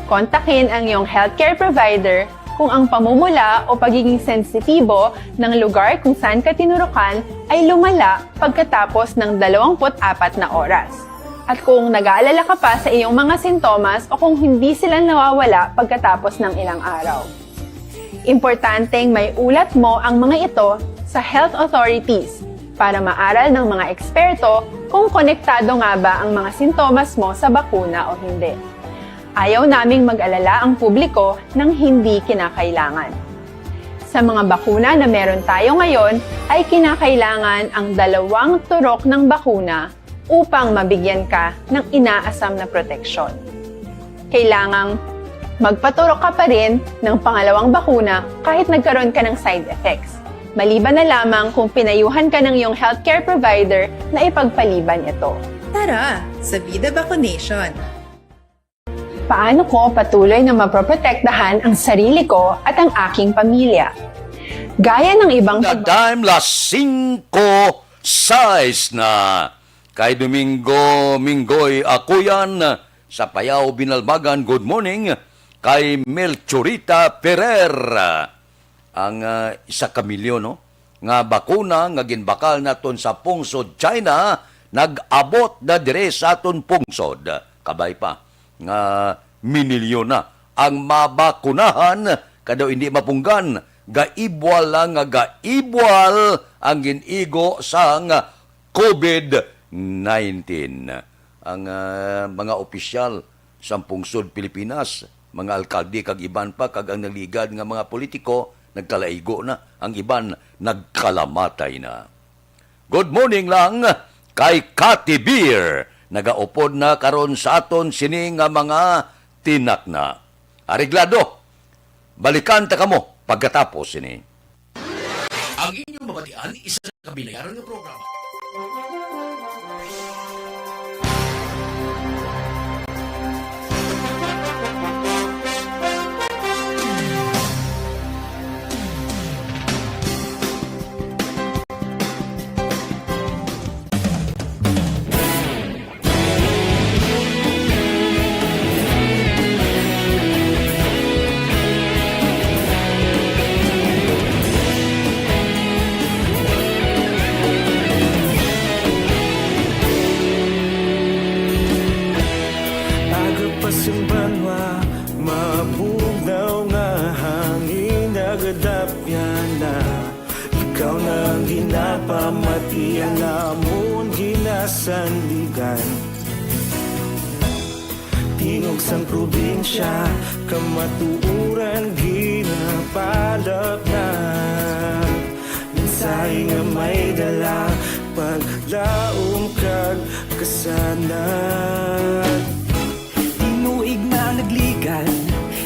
Kontakin ang iyong healthcare provider kung ang pamumula o pagiging sensitibo ng lugar kung saan ka tinurukan ay lumala pagkatapos ng dalawampu't apat na oras. At kung nag-aalala ka pa sa iyong mga sintomas o kung hindi sila nawawala pagkatapos ng ilang araw. Importanteng may ulat mo ang mga ito sa health authorities para maaral ng mga eksperto kung konektado nga ba ang mga sintomas mo sa bakuna o hindi. Ayaw naming mag-alala ang publiko ng hindi kinakailangan. Sa mga bakuna na meron tayo ngayon ay kinakailangan ang dalawang turok ng bakuna upang mabigyan ka ng inaasam na proteksyon. Kailangang magpaturok ka pa rin ng pangalawang bakuna kahit nagkaroon ka ng side effects, maliban na lamang kung pinayuhan ka ng iyong healthcare provider na ipagpaliban ito. Tara, sa Vida Vaccination! Paano ko patuloy na maproprotektahan ang sarili ko at ang aking pamilya? Gaya ng ibang The pag- time las singko sais na. Kay Domingo Minggoy Akuyan sa Payao, Binalbagan, good morning. Kay Melchorita Ferrer, ang, ah, isa ka milyon, no, nga bakuna nga ginbakal naton sa pungsod China, nag-abot na dire sa aton pungsod. Kabay pa nga minilyon na ang mabakunahan, kadaw hindi mapunggan, gaibwal lang nga gaibwal ang gin-igo sang covid nineteen. Ang, ah, mga opisyal sang pungsod Pilipinas, mga alkalde kag iban pa, kag ang nagligad nga mga politiko nagkalaigo na, ang iban nagkalamatay na. Good morning lang kay Kati Beer. Nagaupod na karon sa aton sini nga mga tinakna. Areglado, balikan ta kamo pagkatapos sini. Ang inyong mabatian, isa ka binayaran nga programa. Aga pa sing banwa, mabugnaw nga hangin nagadapyan na. Ikaw na ang ginapamati, ang amon ginasandigan. Tingog sang probinsya, kamatuoran ginapalapnag. Mensahe nga may dala, paglaom kag kasanag. Tinuig na nagligad,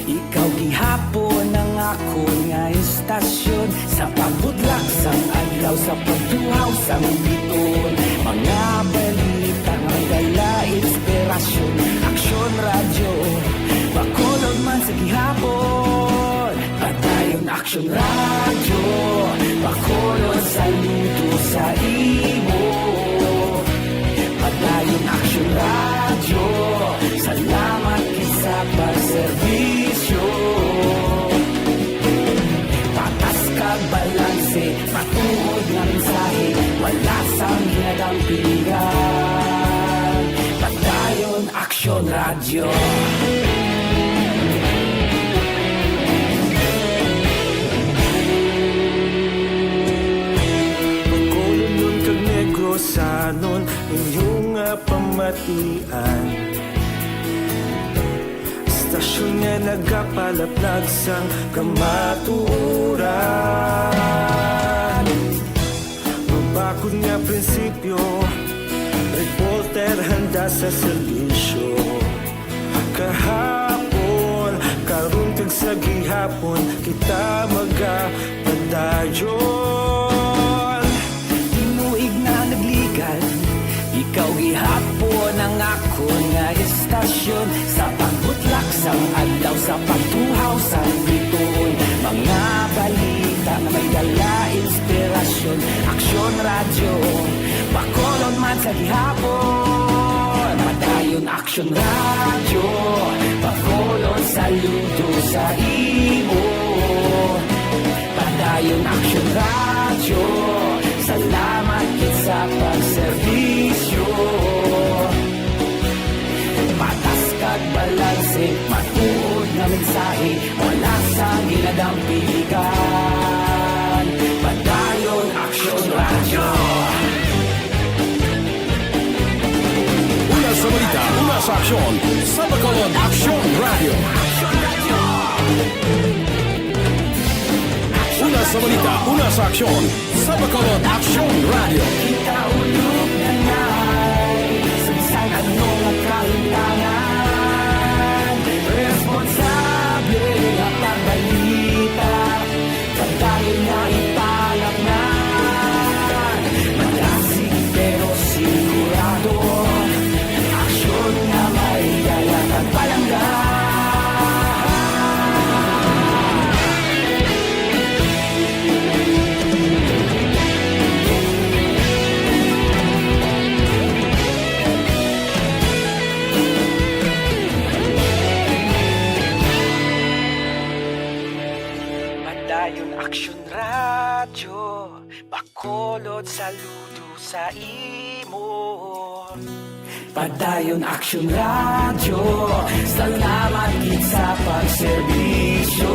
ikaw gihapon ang akon nga istasyon. Sa pagbudlak sang adlaw, sa pagtuhaw sang biton, mga balita nga dala inspirasyon. Aksyon Radyo, Bacolod man sa gihapon. Padayon Aksyon Radyo, Bacolod, saludo sa imo. Padayon Aksyon Radyo, salamat gid sa pagserbisyo. Patas kag balanse, matuod nga mensahe, wala sang ginadampingan. Padayon Aksyon Radyo. Bacolodnon kag Negrosanon, inyo nga pamatian. Istasyon Nga nagapalaplag sang kamatuoran. Mabakod nga prinsipyo, reporter handa sa serbisyo. Kahapon, karon kag sa gihapon, kita magapadayon. Tinuig na nagligan, ikaw gihapon ang akon nga estasyon. Sa pagbutlak sang adlaw, sa pagtuhaw sang bituon, mga balita nga may dala inspirasyon. Aksyon Radyo, Bacolod man sa gihapon. Padayon Aksyon Radyo, Bacolod saludo sa imo. Padayon Aksyon Radyo, salamat gid sa pagserbisyo. Patas kag balanse, matuod nga mensahe, wala sang ginadampigan. Padayon Aksyon Radyo. Una sa balita, una sa aksyon, sa Bacolod Aksyon Radyo. Una sa balita, una sa aksyon, sa Bacolod Aksyon Radyo. Kita ulog na ngay, sa bisan ano nga kahintangan, responsable nga pagbalita, padayon nga ipalapnan. Malasig pero sigurado, aksyon nga may dala kag palangga. Padayon Aksyon Radyo, Bacolod saludo sa imo. Padayon Aksyon Radyo, salamat gid sa pagserbisyo.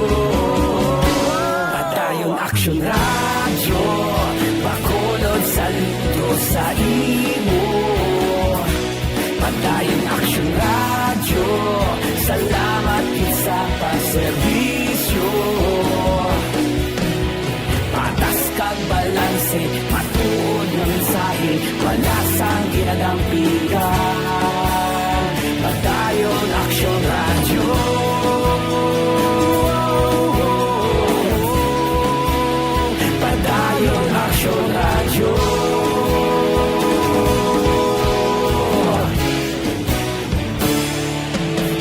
Padayon Aksyon Radyo, Bacolod saludo sa imo. Padayon Aksyon Radyo, salamat gid sa pagserbisyo. Patas kag balanse, matuod nga mensahe, wala sang ginadampigan. Padayon Aksyon Radyo. Padayon Aksyon Radyo.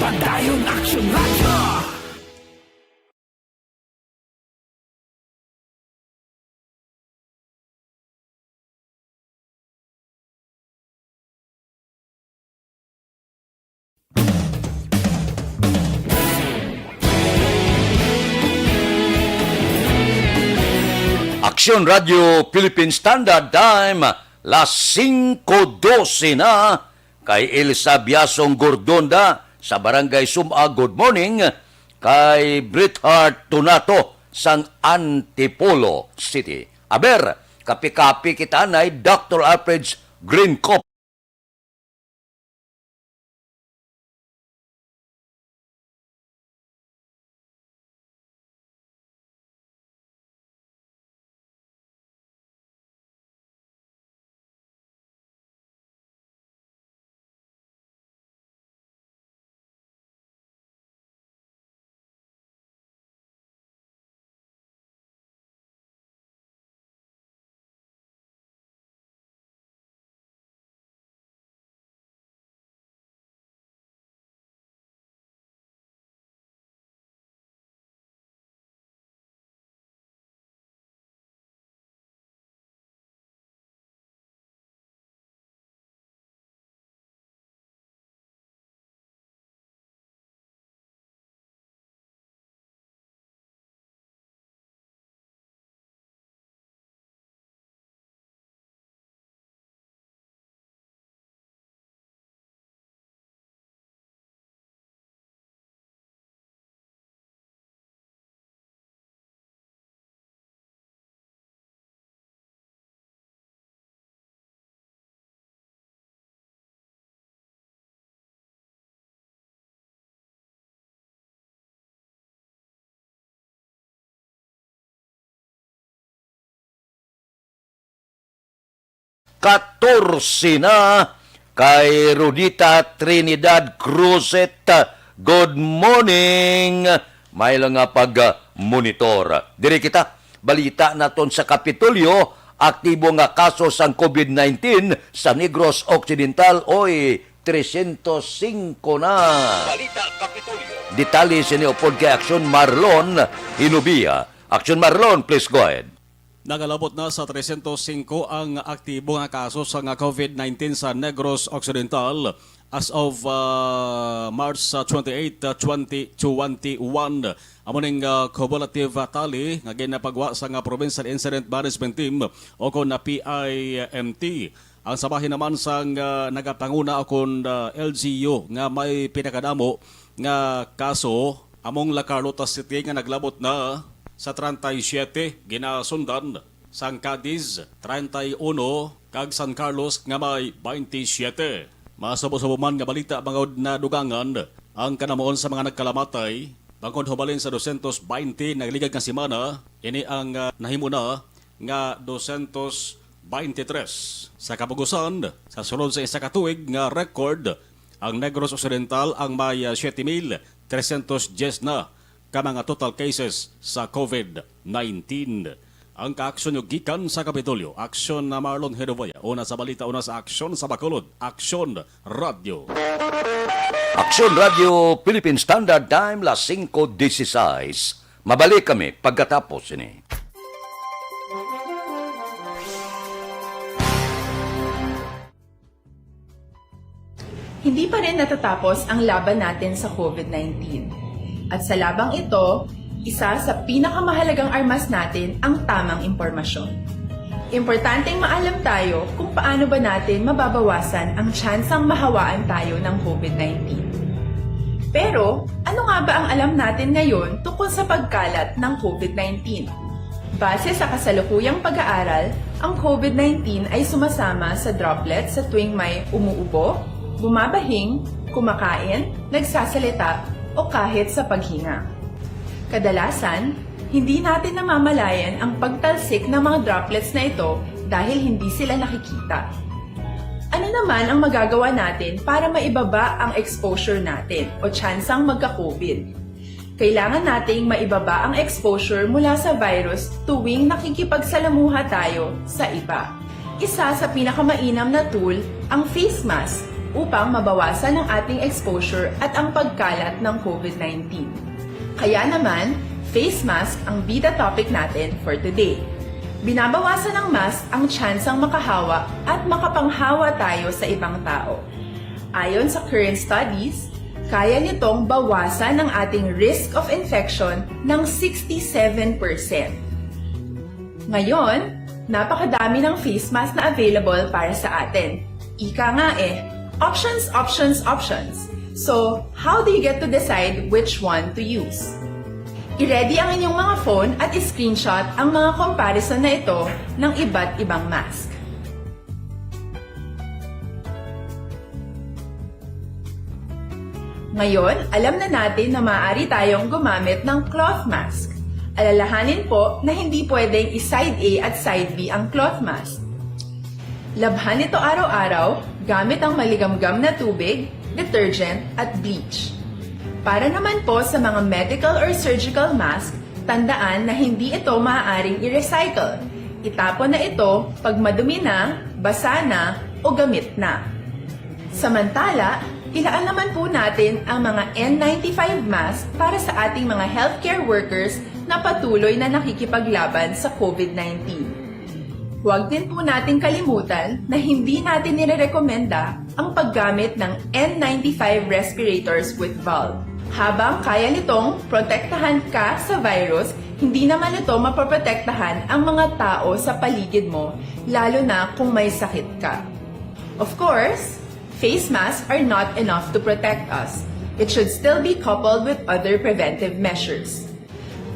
Padayon Aksyon Radyo. Aksyon Radio Philippine Standard Time, las singko dose na. Kay Elsa Biasong Gordonda sa Barangay Sum-a, good morning. Kay Bret Hart Donato sang Antipolo City. Aber, kapi-kapi kita nay Doctor Alfred's Green Coffee. katorse na. Kay Rudita Trinidad Cruzet, good morning. May lang nga pag-monitor. Diri kita, balita naton sa Kapitolyo, aktibo nga kaso sang COVID nineteen sa Negros Occidental, oy, tresyentos singko na. Balita Kapitolyo. Detalye sini upod kay Aksyon Marlon Hinubia. Aksyon Marlon, please go ahead. Nagalabot na sa tresyentos singko ang aktibo nga kaso sa nga COVID nineteen sa Negros Occidental as of, ah, March, ah, twenty-eight, ah, twenty twenty-one. Amo ning, ah, cumulative, ah, tally nga ginapagwa sa nga Provincial Incident Management Team o kon na P I M T. Ang sa bahin naman sang, ah, nagapanguna o kon, ah, L G U nga may pinakadamo nga kaso among La Carlota City nga naglabot na sa treinta y siete, ginasundan sang Cadiz, treinta y uno, kag San Carlos nga may twenty-seven. Masubo-subo man nga balita bangod nadugangan ang kanamuon sa mga nagkalamatay, bangod hubalin sa dosyentos baynte nagligad nga semana, ini ang, ah, nahimo na nga dosyentos baynte tres. Sa kapugusan, sa sulod sa isa ka tuig nga record, ang Negros Occidental ang may, ah, siyete mil tresyentos dyes na ka mga total cases sa COVID nineteen. Ang kaaksyon nyo gikan sa Kapitolyo, Aksyon na Marlon Hedovaya, una sa balita, una sa aksyon sa Bacolod, Aksyon Radyo. Aksyon Radyo Philippine Standard Time, las singko dieciséis. Mabalik kami pagkatapos ini. Hindi pa rin natatapos ang laban natin sa COVID nineteen. At sa labang ito, isa sa pinakamahalagang armas natin ang tamang impormasyon. Importanteng maalam tayo kung paano ba natin mababawasan ang tsansang mahawaan tayo ng COVID nineteen. Pero, ano nga ba ang alam natin ngayon tungkol sa pagkalat ng COVID nineteen? Base sa kasalukuyang pag-aaral, ang COVID nineteen ay sumasama sa droplets sa tuwing may umuubo, bumabahing, kumakain, nagsasalita, o kahit sa paghinga. Kadalasan, hindi natin namamalayan ang pagtalsik ng mga droplets na ito dahil hindi sila nakikita. Ano naman ang magagawa natin para maibaba ang exposure natin o tsansang magka-COVID? Kailangan nating maibaba ang exposure mula sa virus tuwing nakikipagsalamuha tayo sa iba. Isa sa pinakamainam na tool ang face mask upang mabawasan ang ating exposure at ang pagkalat ng COVID nineteen. Kaya naman, face mask ang bida topic natin for today. Binabawasan ng mask ang tsansang makahawa at makapanghawa tayo sa ibang tao. Ayon sa current studies, kaya nitong bawasan ang ating risk of infection ng sixty-seven percent. Ngayon, napakadami ng face mask na available para sa atin. Ika nga eh, options, options, options. So, how do you get to decide which one to use? I-ready ang inyong mga phone at i-screenshot ang mga comparison na ito ng iba't ibang mask. Ngayon, alam na natin na maaari tayong gumamit ng cloth mask. Alalahanin po na hindi pwedeng i-side A at side B ang cloth mask. Labhan ito araw-araw gamit ang maligamgam na tubig, detergent, at bleach. Para naman po sa mga medical or surgical mask, tandaan na hindi ito maaaring i-recycle. Itapon na ito pag madumi na, basa na, o gamit na. Samantala, ilaan naman po natin ang mga N ninety-five mask para sa ating mga healthcare workers na patuloy na nakikipaglaban sa COVID nineteen. Huwag din po nating kalimutan na hindi natin nirerekomenda ang paggamit ng N ninety-five respirators with valve. Habang kaya nitong protektahan ka sa virus, hindi naman ito mapoprotektahan ang mga tao sa paligid mo, lalo na kung may sakit ka. Of course, face masks are not enough to protect us. It should still be coupled with other preventive measures.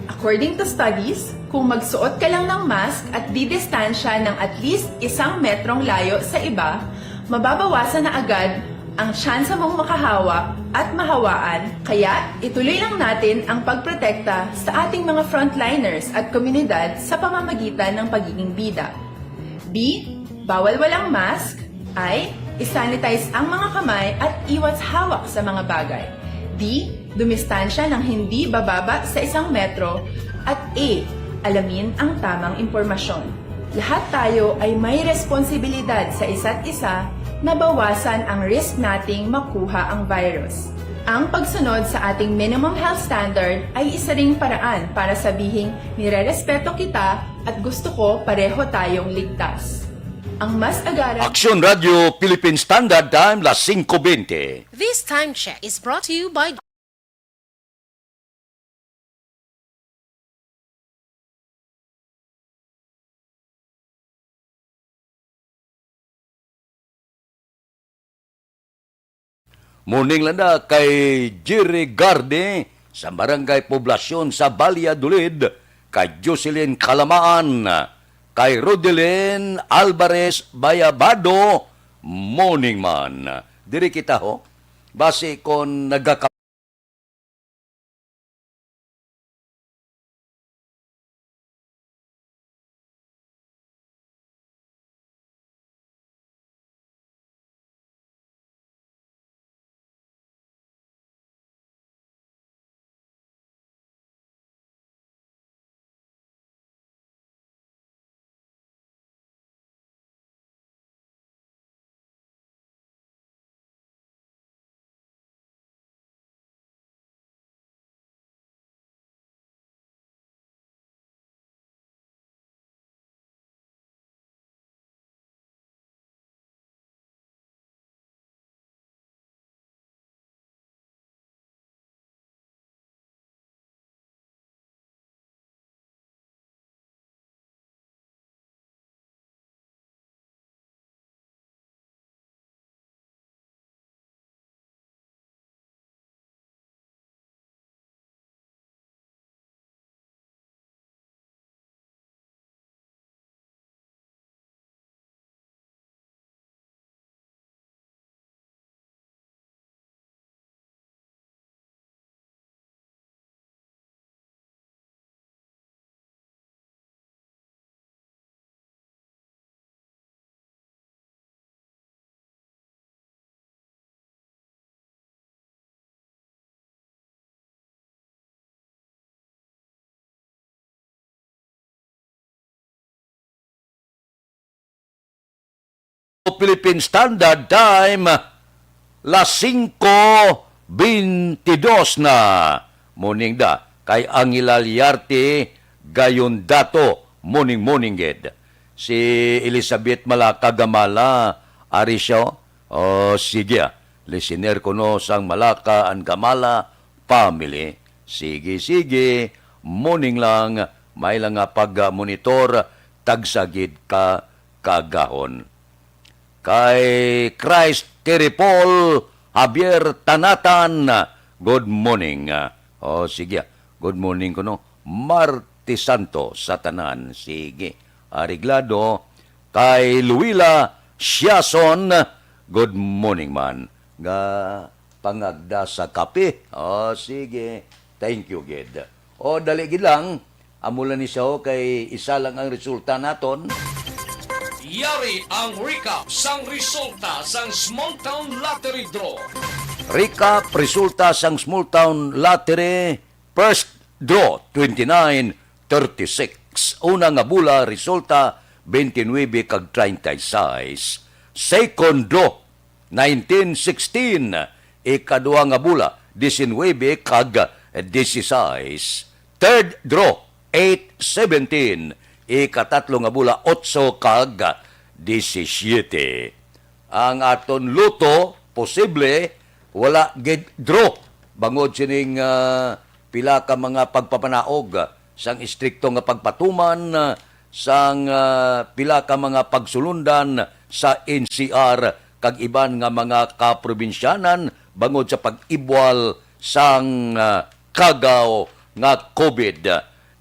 According to studies, kung magsuot ka lang ng mask at didistansya ng at least isang metrong layo sa iba, mababawasan na agad ang tsansa mong makahawa at mahawaan. Kaya, ituloy lang natin ang pagprotekta sa ating mga frontliners at komunidad sa pamamagitan ng pagiging bida. B, Bawal walang mask, I. I-sanitize ang mga kamay at iwas hawak sa mga bagay. D. Dumistansya ng hindi bababa sa isang metro. At E. Alamin ang tamang impormasyon. Lahat tayo ay may responsibilidad sa isa't isa na bawasan ang risk nating makuha ang virus. Ang pagsunod sa ating minimum health standard ay isa ring paraan para sabihing nirerespeto kita at gusto ko pareho tayong ligtas. Ang mas agaran Aksyon Radyo Philippine Standard Time, las singko bente. This time check is brought to you by Morning lang na kay Jerry Garde sa Barangay Poblasyon sa Valladolid, kay Jocelyn Kalamaan, kay Rodelyn Alvarez Bayabado. Morning man. Diri kita, ho. Basi kon nagaka- Philippine Standard Time, las singko bentidos na. Morning da, kay Angela Liarte Gayondato. Morning, morning gid. Si Elizabeth Malaka Gamala, ari siya, oh. Oh, sige, ah. Listener kuno sang Malaka and Gamala family. Sige, sige. Morning lang, may lang nga pag-monitor, tagsa gid ka kagahon. Kay Christ Terry Paul Javier Tanatan, good morning. Oh, sige. Good morning kuno. Martes Santo sa tanan. Sige. Areglado. Kay Luila Siason, good morning man. Nga pangagda sa kape. Oh, sige. Thank you gid. O, dali gid lang. Amo lang ni siya, ho, kay isa lang ang resulta naton. Yari ang recap sang resulta sang Small Town Lottery Draw. Recap resulta sang Small Town Lottery, first draw, twenty-nine, thirty-six. Una nga bola, resulta, twenty-nine kag treinta y seis. Second draw, nineteen sixteen, ikaduha nga bola, diecinuebe kag dieciséis. Third draw, eight seventeen, ikatatlo nga bola, otso kag disisiete. Ang aton lotto, posible, wala gid draw bangod sining, ah, pila ka mga pagpapanaog sang istrikto nga pagpatuman, ah, sang, ah, pila ka mga pagsulundan sa N C R kag iban nga mga kaprobinsyanan bangod sa pag-ibwal sang, ah, kagaw nga COVID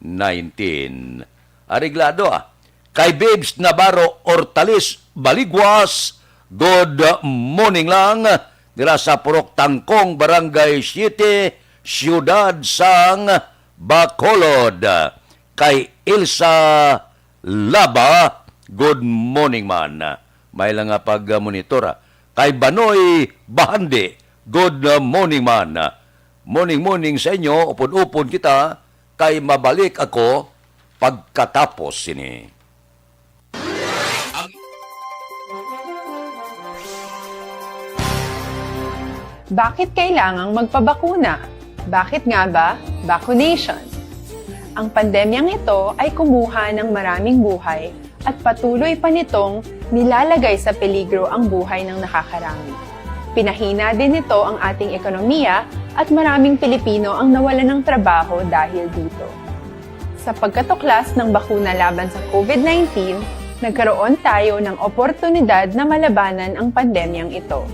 nineteen. Areglado, ah. Kay Babes Navarro Hortales Baliguas, good morning lang dira sa Purok Tangkong, Barangay Siete, Siyudad sang Bacolod. Kay Elsa Laba, Good morning man. May lang nga pag-monitor, ah. Kay Banoy Bahandi, good morning man. Morning, morning sa inyo. Upod-upod kita, kay mabalik ako pagkatapos sini. Bakit kailangang magpabakuna? Bakit nga ba vaccination? Ang pandemyang ito ay kumuha ng maraming buhay at patuloy pa nitong nilalagay sa peligro ang buhay ng nakakarami. Pinahina din nito ang ating ekonomiya at maraming Pilipino ang nawalan ng trabaho dahil dito. Sa pagkatuklas ng bakuna laban sa COVID nineteen, nagkaroon tayo ng oportunidad na malabanan ang pandemyang ito.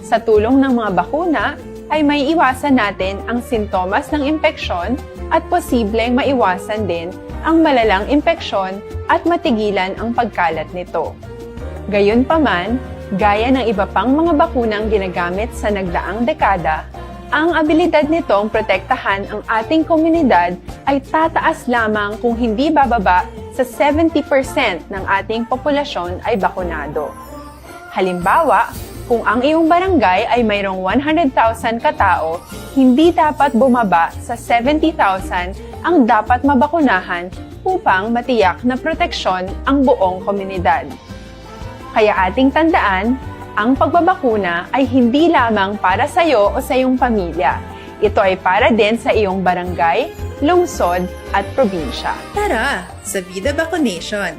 Sa tulong ng mga bakuna, ay maiiwasan natin ang sintomas ng impeksyon at posibleng maiwasan din ang malalang impeksyon at matigilan ang pagkalat nito. Gayunpaman, gaya ng iba pang mga bakunang ginagamit sa nagdaang dekada, ang abilidad nitong protektahan ang ating komunidad ay tataas lamang kung hindi bababa sa seventy percent ng ating populasyon ay bakunado. Halimbawa, kung ang iyong barangay ay mayroong one hundred thousand ka tao, hindi dapat bumaba sa seventy thousand ang dapat mabakunahan upang matiyak na proteksyon ang buong komunidad. Kaya ating tandaan, ang pagbabakuna ay hindi lamang para sa iyo o sa iyong pamilya. Ito ay para din sa iyong barangay, lungsod, at probinsya. Tara, sa Vida Vaccination!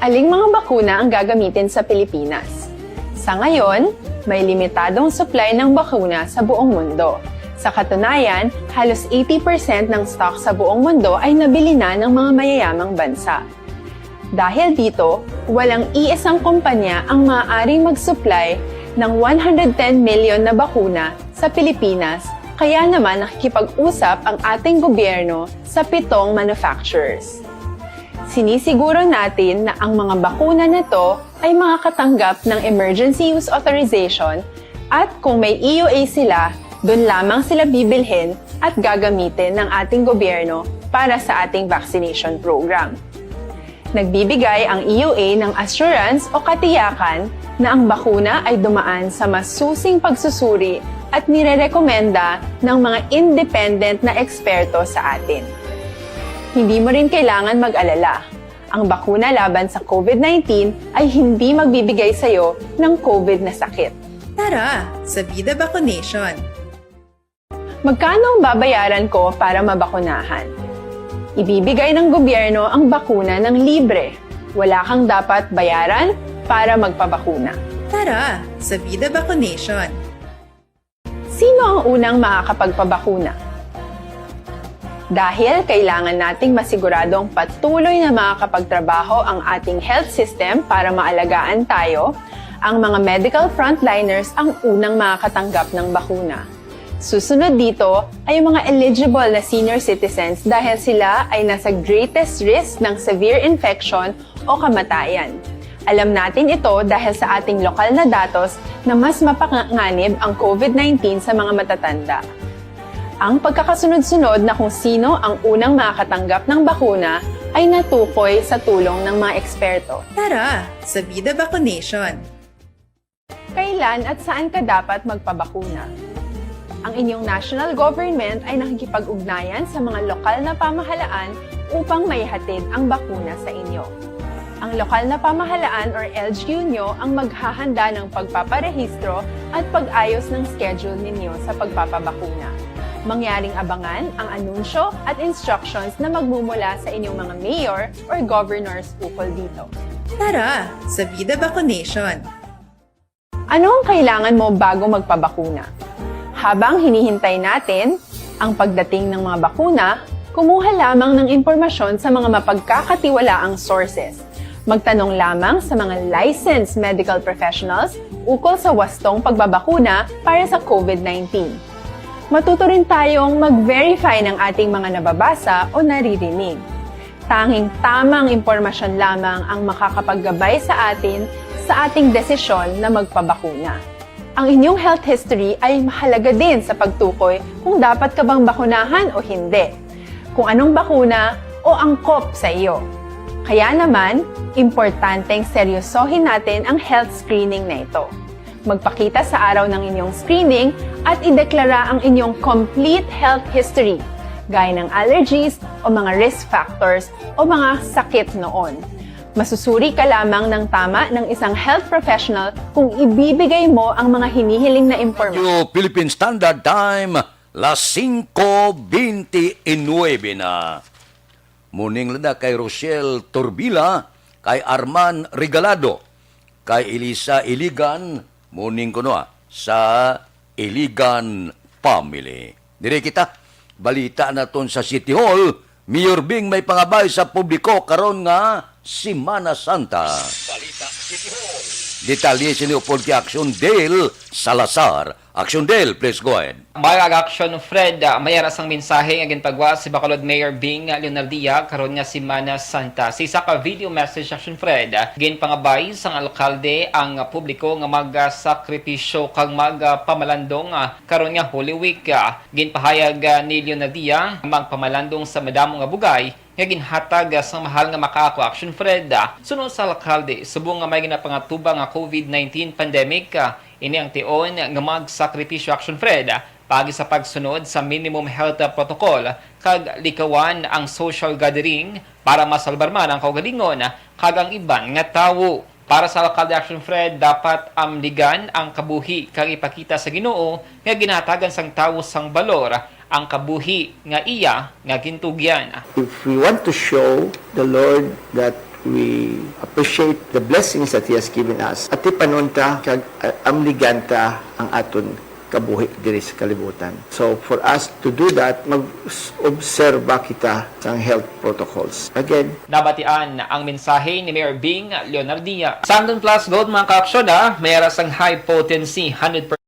Aling mga bakuna ang gagamitin sa Pilipinas? Sa ngayon, may limitadong supply ng bakuna sa buong mundo. Sa katunayan, halos eighty percent ng stock sa buong mundo ay nabili na ng mga mayayamang bansa. Dahil dito, walang iisang kumpanya ang maaaring mag-supply ng one hundred ten million na bakuna sa Pilipinas, kaya naman nakikipag-usap ang ating gobyerno sa pitong manufacturers. Sinisiguro natin na ang mga bakuna na to ay makakatanggap ng Emergency Use Authorization at kung may E U A sila, doon lamang sila bibilhin at gagamitin ng ating gobyerno para sa ating vaccination program. Nagbibigay ang E U A ng assurance o katiyakan na ang bakuna ay dumaan sa masusing pagsusuri at nirerekomenda ng mga independent na eksperto sa atin. Hindi mo rin kailangan mag-alala. Ang bakuna laban sa COVID nineteen ay hindi magbibigay sa iyo ng COVID na sakit. Tara, sa Vida Vaccination! Magkano ang babayaran ko para mabakunahan? Ibibigay ng gobyerno ang bakuna ng libre. Wala kang dapat bayaran para magpabakuna. Tara, sa Vida Vaccination! Sino ang unang makakapagpabakuna? Dahil kailangan nating masiguradong patuloy na makakapagtrabaho ang ating health system para maalagaan tayo, ang mga medical frontliners ang unang makakatanggap ng bakuna. Susunod dito ay ang mga eligible na senior citizens dahil sila ay nasa greatest risk ng severe infection o kamatayan. Alam natin ito dahil sa ating lokal na datos na mas mapanganib ang COVID nineteen sa mga matatanda. Ang pagkakasunod-sunod na kung sino ang unang makakatanggap ng bakuna ay natukoy sa tulong ng mga eksperto. Tara, sa Vida Vaccination! Kailan at saan ka dapat magpabakuna? Ang inyong national government ay nakikipag-ugnayan sa mga lokal na pamahalaan upang maihatid ang bakuna sa inyo. Ang lokal na pamahalaan or L G U nyo ang maghahanda ng pagpaparehistro at pag-ayos ng schedule ninyo sa pagpapabakuna. Mangyaring abangan ang anunsyo at instructions na magmumula sa inyong mga mayor or governors ukol dito. Tara, sa Vida Vaccination! Ano ang kailangan mo bago magpabakuna? Habang hinihintay natin ang pagdating ng mga bakuna, kumuha lamang ng impormasyon sa mga mapagkakatiwalaang sources. Magtanong lamang sa mga licensed medical professionals ukol sa wastong pagbabakuna para sa COVID nineteen. Matuto rin tayong mag-verify ng ating mga nababasa o naririnig. Tanging tamang impormasyon lamang ang makakapaggabay sa atin sa ating desisyon na magpabakuna. Ang inyong health history ay mahalaga din sa pagtukoy kung dapat ka bang bakunahan o hindi, kung anong bakuna o angkop sa iyo. Kaya naman, importanteng seryosohin natin ang health screening na ito. Magpakita sa araw ng inyong screening at ideklara ang inyong complete health history, gaya ng allergies o mga risk factors o mga sakit noon. Masusuri ka lamang ng tama ng isang health professional kung ibibigay mo ang mga hinihiling na impormasyon. Radyo Philippine Standard Time, las singko bente y nuebe na. Morning lang na kay Rochelle Turbila, kay Arman Regalado, kay Elisa Iligan, morning kuno, ah, sa Iligan family. Diri kita, balita naton sa City Hall, Mayor Bing may pangabay sa publiko karon nga Semana Santa. Balita City Hall. Detalye sini upod kay Action Dale Salazar. Action Dale, please go ahead. Mayad kay Action Fred, ah, mayara sang mensahe nga ginpagwa si Bacolod Mayor Bing Leonardia karon nga Semana Santa. Sa isa ka video message, Action Fred, ah, ginpangabay sang alkalde ang publiko nga magsakripisyo kag magpamalandong, ah, karon nga Holy Week. Ah, ginpahayag, ah, ni Leonardia, magpamalandong sa madamo nga bugay nga ginhatag, ah, sang mahal nga makaako, Action Fred, ah, suno sa alkalde, subong nga may ginapangatubang nga COVID nineteen pandemic, ah, ini ang tion nga magsakripisyo, Action Fred, ah, paagi sa pagsunod sa minimum health, ah, protocol kag likawan ang social gathering para masalbar man ang kaugalingon, ah, kag ang iban nga tawo. Para sa alkalde, Action Fred, dapat amligan ang kabuhi kag ipakita sa Ginoo nga ginahatagan sang tawo sang balor ang kabuhi nga iya nga gintugyan. If we want to show the Lord that we appreciate the blessings that He has given us, atipanon ta kag, uh, amligan ta ang aton kabuhi diri sa kalibutan. So, for us to do that, mag-obserba kita sang health protocols. Again, nabatian ang mensahe ni Mayor Bing Leonardia. Sangdon Plus Gold, mga ka-aksyon, ah, may ara sang high potency, hundred percent.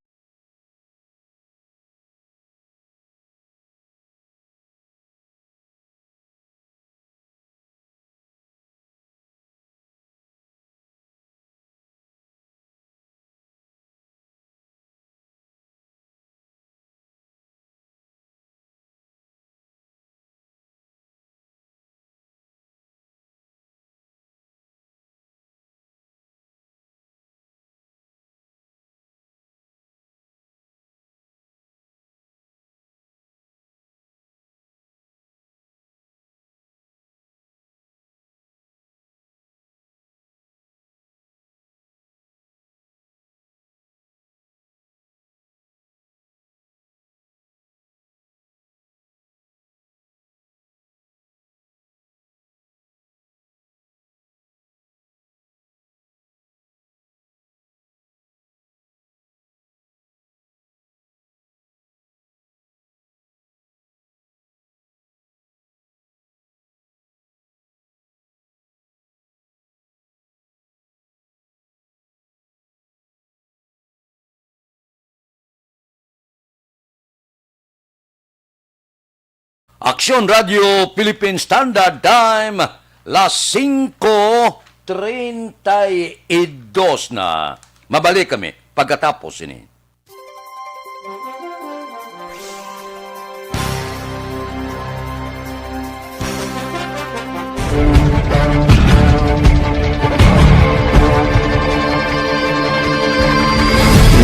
Aksyon Radio Philippine Standard Time, las singko treinta y dos na. Mabalik kami pagkatapos ini.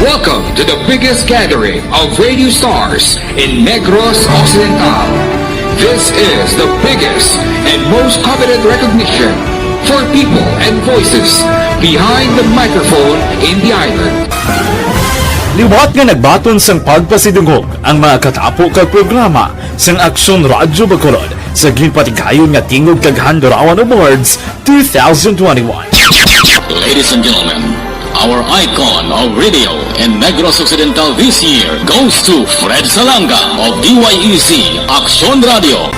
Welcome to the biggest gathering of radio stars in Negros Occidental. This is the biggest and most coveted recognition for people and voices behind the microphone in the island. Liwat nga nagbaton sang pagpasidungog ang mga katapo kag programa sang Aksyon Radyo Bacolod sa ginpatigayon nga Tingog kag Handurawan Awards two thousand twenty-one. Ladies and gentlemen, our icon of radio in Negros Occidental this year goes to Fred Salanga of D Y E Z Aksyon Radio.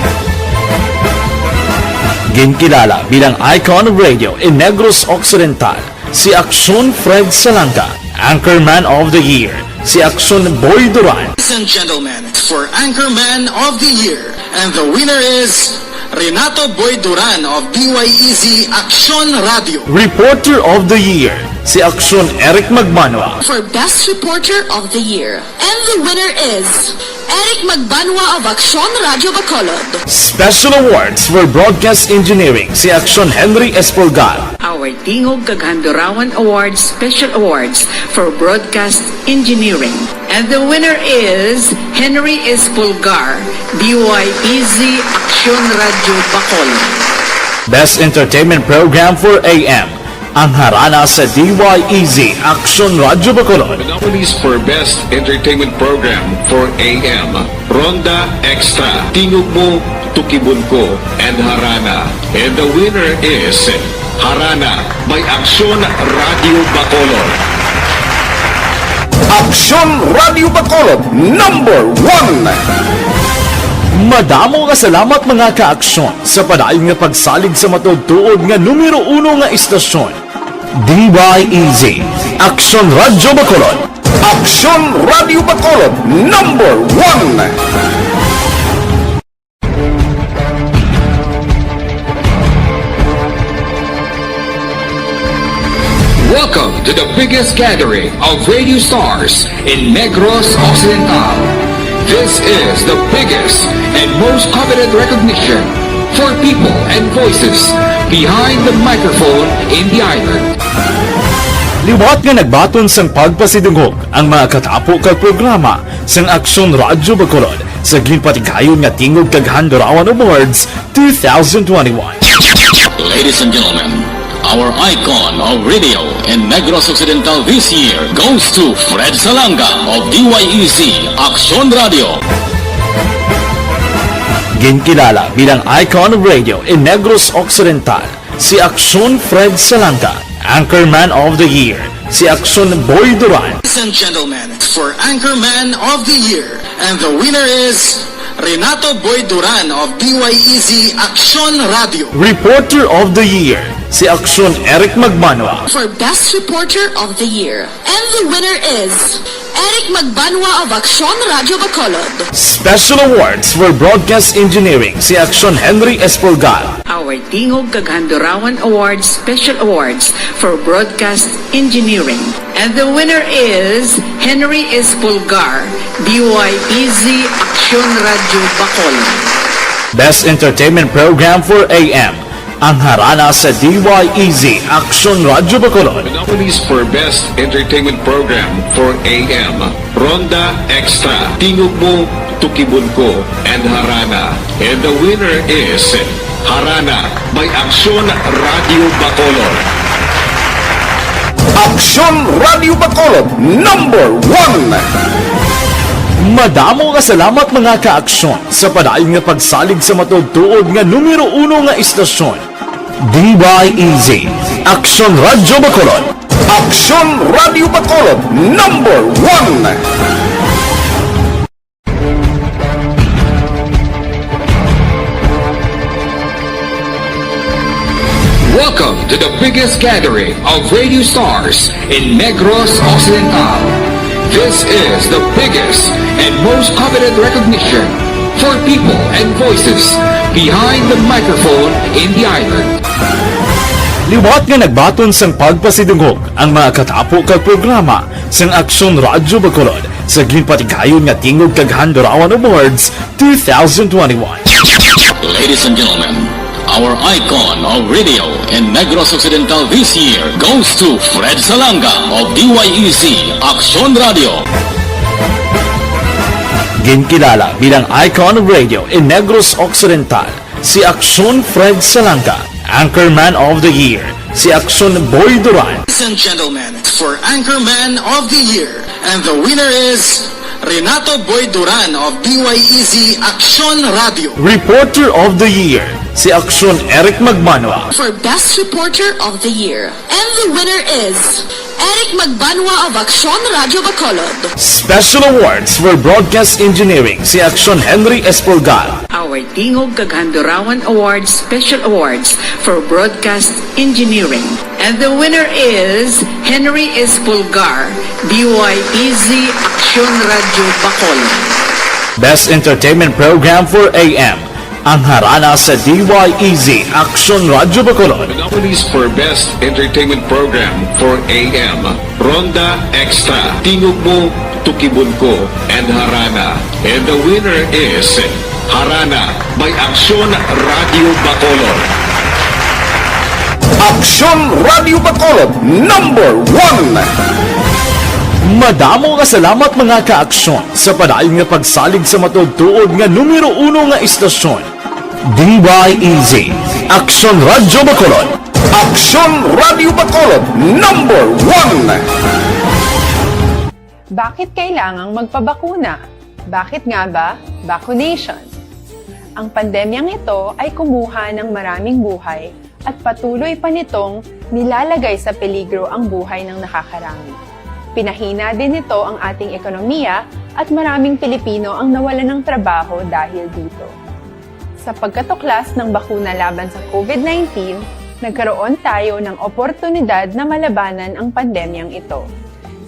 Ginkilala bilang icon of radio in Negros Occidental si Aksyon Fred Salanga, Anchorman of the Year si Aksyon Boy Duran. Ladies and gentlemen, for Anchorman of the Year, and the winner is Renato Boy Duran of D Y E Z Aksyon Radio. Reporter of the Year si Aksyon Eric Magbanwa. For Best Reporter of the Year, and the winner is Eric Magbanwa of Aksyon Radyo Bacolod. Special Awards for Broadcast Engineering, si Aksyon Henry Espolgar. Our Tingog kag Handurawan Awards Special Awards for Broadcast Engineering. And the winner is Henry Espolgar, D Y E Z, Aksyon Radyo Bacolod. Best Entertainment Program for A M, ang Harana sa D Y E Z, Aksyon Radyo Bacolod. The nominees for Best Entertainment Program for A M, Ronda Extra, Tingog Mo, Tukibon Ko, and Harana. And the winner is Harana by Aksyon Radyo Bacolod. Aksyon Radyo Bacolod, number one. Madamo nga salamat, mga ka-aksyon, sa padayon nga pagsalig sa matuod-tuod nga numero uno nga istasyon, D Y E Z, Aksyon Radyo Bacolod. Aksyon Radyo Bacolod, number one. Welcome to the biggest gathering of radio stars in Negros Occidental. This is the biggest and most coveted recognition for people and voices behind the microphone in the island. Liwat nga nagbaton sang pagpasidungog ang mga katapo kag programa sang Aksyon Radyo Bacolod sa ginpatigayon nga Tingog kag Handurawan Awards two thousand twenty-one. Ladies and gentlemen, our icon of radio in Negros Occidental this year goes to Fred Salanga of D Y E Z Aksyon Radio. Ginkilala bilang icon of radio in Negros Occidental, si Aksyon Fred Salanga. Anchorman of the Year, si Aksyon Boy Duran. Ladies and gentlemen, for Anchorman of the Year, and the winner is Renato Boy Duran of D Y E Z Aksyon Radio. Reporter of the Year, si Aksyon Eric Magbanwa. For Best Reporter of the Year, and the winner is Eric Magbanwa of Aksyon Radyo Bacolod. Special Awards for Broadcast Engineering, si Aksyon Henry Espolgar. Our Tingog kag Handurawan Awards Special Awards for Broadcast Engineering. And the winner is Henry Espolgar, D Y E Z Aksyon Radyo Bacolod. Best Entertainment Program for A M, ang Harana sa D Y E Z Aksyon Radyo Bacolod. The nominees for Best Entertainment Program for A M, Ronda Extra, Tingog Mo, Tukibon Ko, and Harana. And the winner is Harana by Aksyon Radyo Bacolod. Aksyon Radyo Bacolod, number one. Madamo nga salamat, mga ka-aksyon, sa padayon nga pagsalig sa matuod-tuod nga numero uno nga istasyon, D Y E Z, Aksyon Radyo Bacolod. Aksyon Radyo Bacolod, number one. Welcome to the biggest gathering of radio stars in Negros Occidental. This is the biggest and most coveted recognition for people and voices behind the microphone in the island. Liwat nga nagbaton sang pagpasidungog ang mga katapo kag programa sang Aksyon Radyo Bacolod sa ginpatigayon nga Tingog kag Handurawan Awards two thousand twenty-one. Ladies and gentlemen, our icon of radio in Negros Occidental this year goes to Fred Salanga of D Y E Z Aksyon Radio. Ginkilala bilang icon of radio in Negros Occidental, si Aksyon Fred Salanga. Anchorman of the Year, si Aksyon Boy Duran. Ladies and gentlemen, for Anchorman of the Year, and the winner is Renato Boy Duran of D Y E Z Aksyon Radio. Reporter of the Year, si Aksyon Eric Magbanwa. For Best Reporter of the Year, and the winner is Eric Magbanwa of Aksyon Radyo Bacolod. Special Awards for Broadcast Engineering, si Aksyon Henry Espolgar. Our Tingog kag Handurawan Awards Special Awards for Broadcast Engineering. And the winner is Henry Espolgar, D Y E Z Aksyon Radyo Bacolod. Best Entertainment Program for A M, ang Harana sa D Y E Z Aksyon Radyo Bacolod. The nominees for Best Entertainment Program for A M, Ronda Extra, Tingog Mo, Tukibon ko and Harana. And the winner is Harana by Aksyon Radio Bacolod. Aksyon Radio Bacolod, number one. Madamo nga salamat, mga ka-aksyon, sa padayon nga pagsalig sa matuod-tuod nga numero uno nga istasyon. D Y E Z, Aksyon Radio Bacolod. Aksyon Radio Bacolod, number one. Bakit kailangang magpabakuna? Bakit nga ba vaccination? Ang pandemyang ito ay kumuha ng maraming buhay at patuloy pa nitong nilalagay sa peligro ang buhay ng nakakarami. Pinahina din nito ang ating ekonomiya at maraming Pilipino ang nawalan ng trabaho dahil dito. Sa pagkatuklas ng bakuna laban sa COVID nineteen, nagkaroon tayo ng oportunidad na malabanan ang pandemyang ito.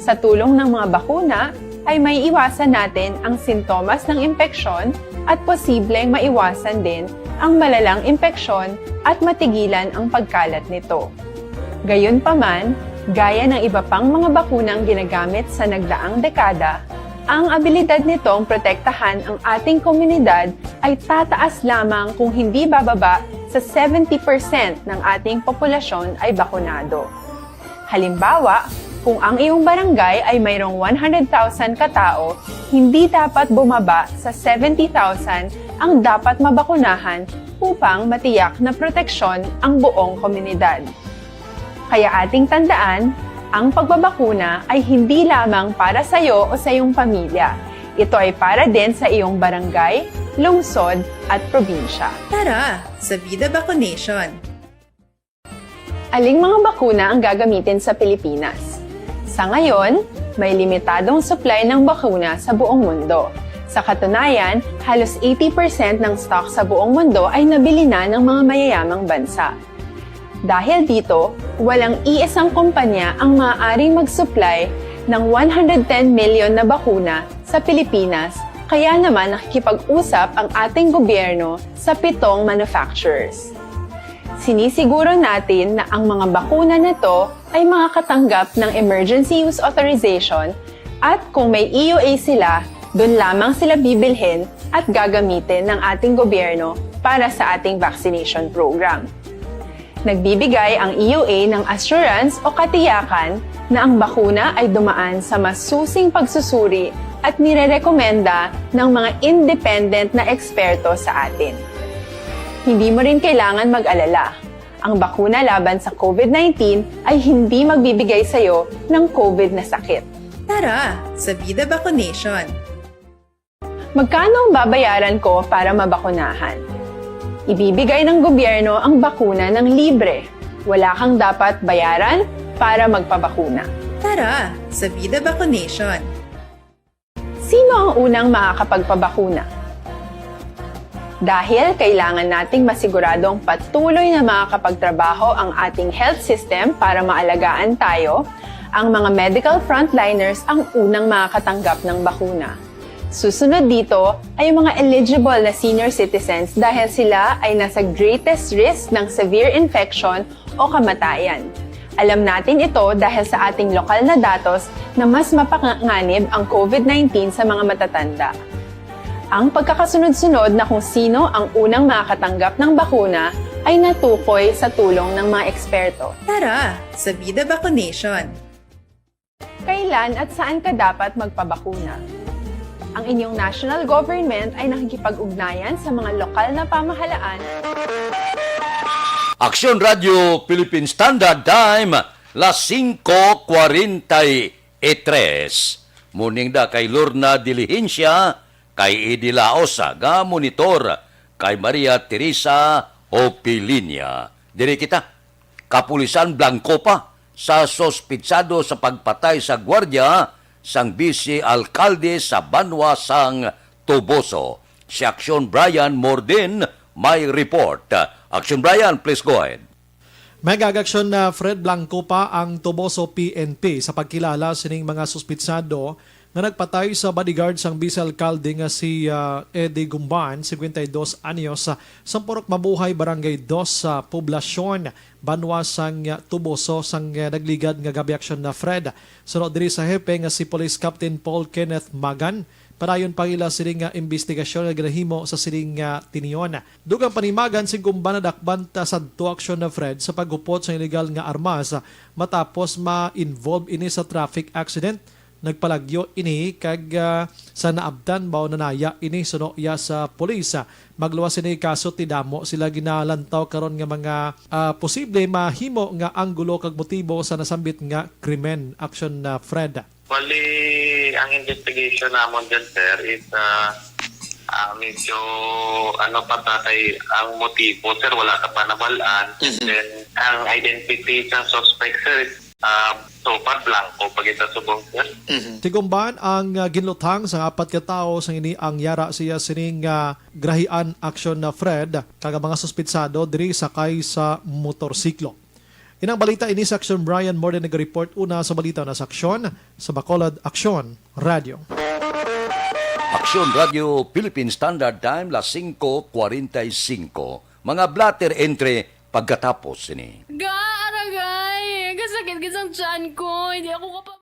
Sa tulong ng mga bakuna, ay maiiwasan natin ang sintomas ng impeksyon at posibleng maiwasan din ang malalang impeksyon at matigilan ang pagkalat nito. Gayunpaman, gaya ng iba pang mga bakunang ginagamit sa nagdaang dekada, ang abilidad nitong protektahan ang ating komunidad ay tataas lamang kung hindi bababa sa seventy percent ng ating populasyon ay bakunado. Halimbawa, kung ang iyong barangay ay mayroong one hundred thousand katao, hindi dapat bumaba sa seventy thousand ang dapat mabakunahan upang matiyak na proteksyon ang buong komunidad. Kaya ating tandaan, ang pagbabakuna ay hindi lamang para sa iyo o sa iyong pamilya. Ito ay para din sa iyong barangay, lungsod, at probinsya. Tara, sa Vida Vaccination! Aling mga bakuna ang gagamitin sa Pilipinas? Sa ngayon, may limitadong supply ng bakuna sa buong mundo. Sa katunayan, halos eighty percent ng stock sa buong mundo ay nabili na ng mga mayayamang bansa. Dahil dito, walang iisang kumpanya ang maaaring mag-supply ng one hundred ten million na bakuna sa Pilipinas, kaya naman nakikipag-usap ang ating gobyerno sa pitong manufacturers. Sinisiguro natin na ang mga bakuna na to ay makakatanggap ng emergency use authorization at kung may E U A sila, doon lamang sila bibilhin at gagamitin ng ating gobyerno para sa ating vaccination program. Nagbibigay ang E U A ng assurance o katiyakan na ang bakuna ay dumaan sa masusing pagsusuri at nirerekomenda ng mga independent na eksperto sa atin. Hindi mo rin kailangan mag-alala. Ang bakuna laban sa COVID nineteen ay hindi magbibigay sa iyo ng COVID na sakit. Tara, sa Vida Vaccination! Magkano ang babayaran ko para mabakunahan? Ibibigay ng gobyerno ang bakuna ng libre. Wala kang dapat bayaran para magpabakuna. Tara, sa Vida Vaccination! Sino ang unang makakapagpabakuna? Dahil kailangan nating masiguradong patuloy na makakapagtrabaho ang ating health system para maalagaan tayo, ang mga medical frontliners ang unang makakatanggap ng bakuna. Susunod dito ay ang mga eligible na senior citizens dahil sila ay nasa greatest risk ng severe infection o kamatayan. Alam natin ito dahil sa ating lokal na datos na mas mapanganib ang COVID nineteen sa mga matatanda. Ang pagkakasunod-sunod na kung sino ang unang makakatanggap ng bakuna ay natukoy sa tulong ng mga eksperto. Tara, sa Vida Vaccination! Kailan at saan ka dapat magpabakuna? Ang inyong national government ay nakikipag-ugnayan sa mga lokal na pamahalaan. Aksyon Radio Philippine Standard Time, las singko kwarenta y tres. Morning da kay Lorna Diligencia, kay Eddie Laos, ga monitor kay Maria Teresa Hopilinia. Diri kita. Kapulisan Blanco pa sa suspitsado sa pagpatay sa gwardiya sang bise alkalde sa banwa sang Toboso. Si Aksyon Brian Mordin may report. Aksyon Brian, please go ahead. May gagaksyon na Fred Blanco pa ang Toboso P N P sa pagkilala sining mga suspitsado nga nagpatay sa bodyguard sang vice alkalde nga si, ah, Eddie Gumban, cincuenta y dos anyos, ah, sang Purok Mabuhay, Barangay Dos, sa Poblacion, banwa sang, ah, Toboso, sang, ah, nagligad nga Gabi Aksyon na Fred. Suno diri sa hepe nga si Police Captain Paul Kenneth Magan, padayon pa ang ila sining nga imbestigasyon nga ginahimo sa sining nga tinion. Dugang pa ni Magan, si Gumban nadakpan ta sadto aksyon na Fred sa paghupot sa illegal nga armas, matapos ma-involve ini sa traffic accident. Nagpalagyo ini kag, ah, sa naabtan mao nanaya ini suno iya sa pulis. Ah, magluwas ini kaso ti damo sila ginalantaw karon nga mga, ah, posible mahimo nga anggulo kag motibo sa nasambit nga krimen. Action na Fred. Bali, ang investigation namon dyan, sir, is, ah, ah, medyo, ano pa ta kay ang motibo, sir, wala ta pa nabal-an. And Mhm. then, ang identity sa suspect, sir, is, ah, so far, blanco pa kita subong, sir. Mhm. Si Gumban ang, ah, ginluthang sang apat ka tawo sang ini ang yara siya sining, ah, grahian aksyon na Fred kag ang mga suspitsado diri sakay sa motorsiklo. Inang balita ini sa Aksyon. Brian Morden nag-report una sa balita na sa Aksyon, sa Bacolod, Aksyon Radio. Aksyon Radio Philippine Standard Time, las singko kwarenta y singko. Mga blotter entre pagkatapos sini. Ga, aragay! Kasakit gid sang tiyan ko. Hindi ako kapa-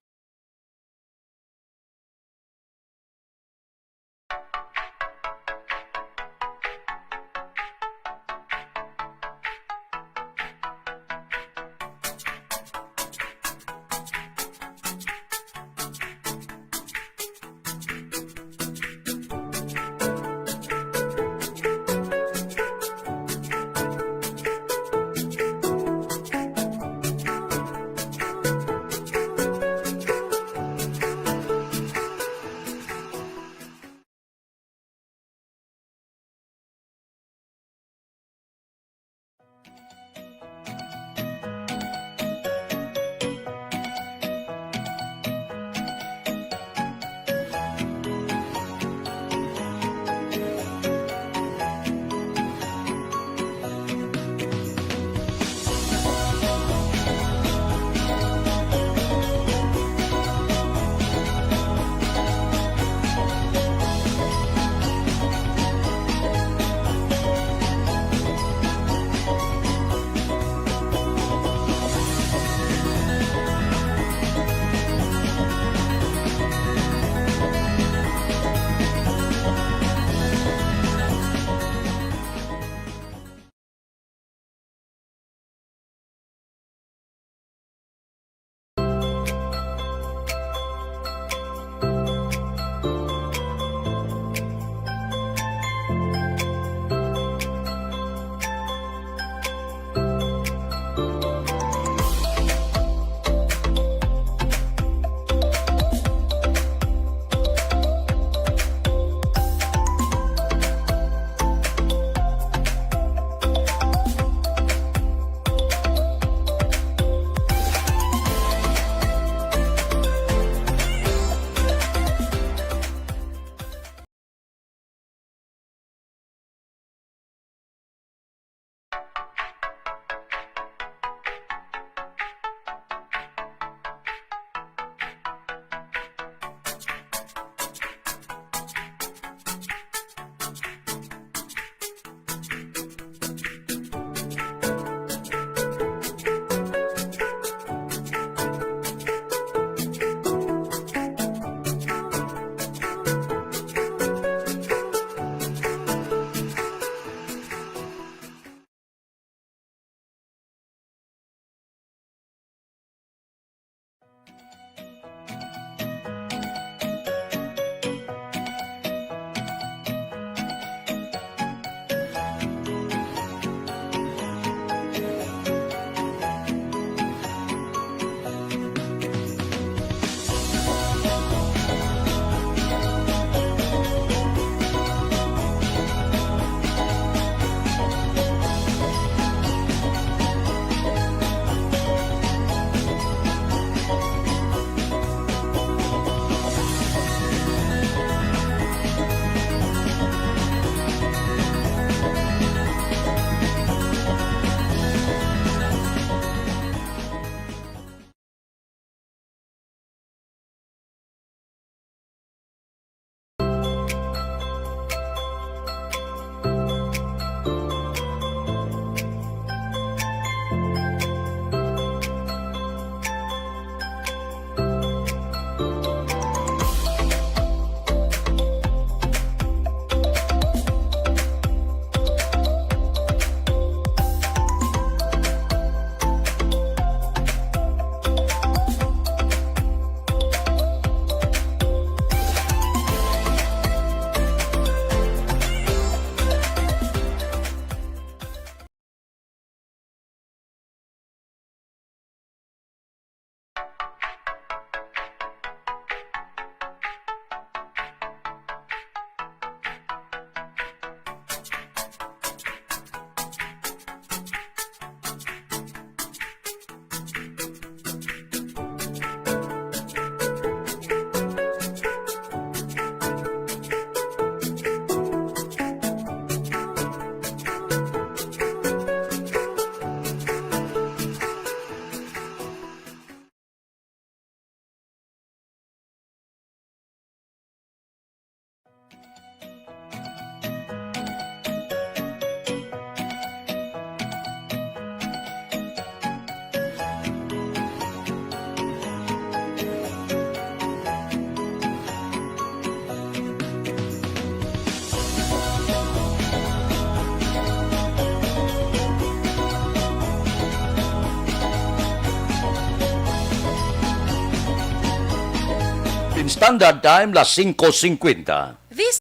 Standard Time, las singko singkwenta. This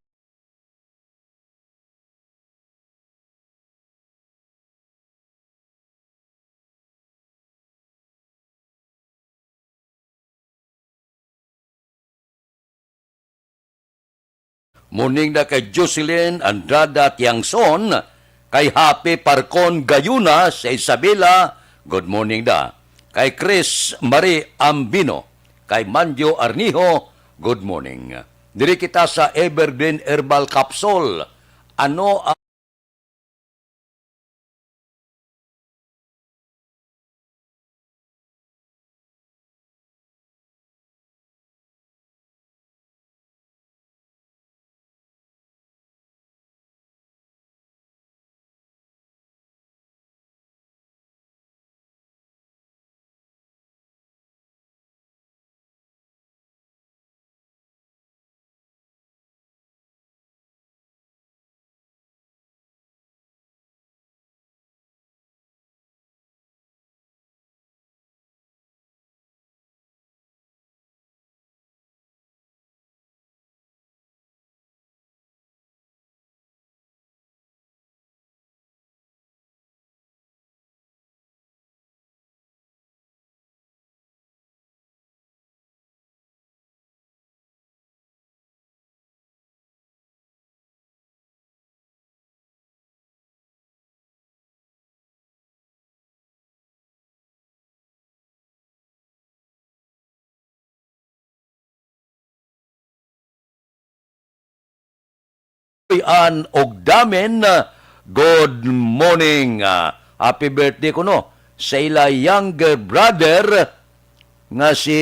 Morning na kay Jocelyn Andrada Tiangson, kay Happy Parcon Gayuna sa Isabela, good morning da. Kay Chris Marie Ambino, kay Manjo Arnijo, good morning. Diri kita sa Evergreen Herbal Capsule. Ano ang An Ogdamen, good morning. Ah, happy birthday kuno sa ila younger brother nga si,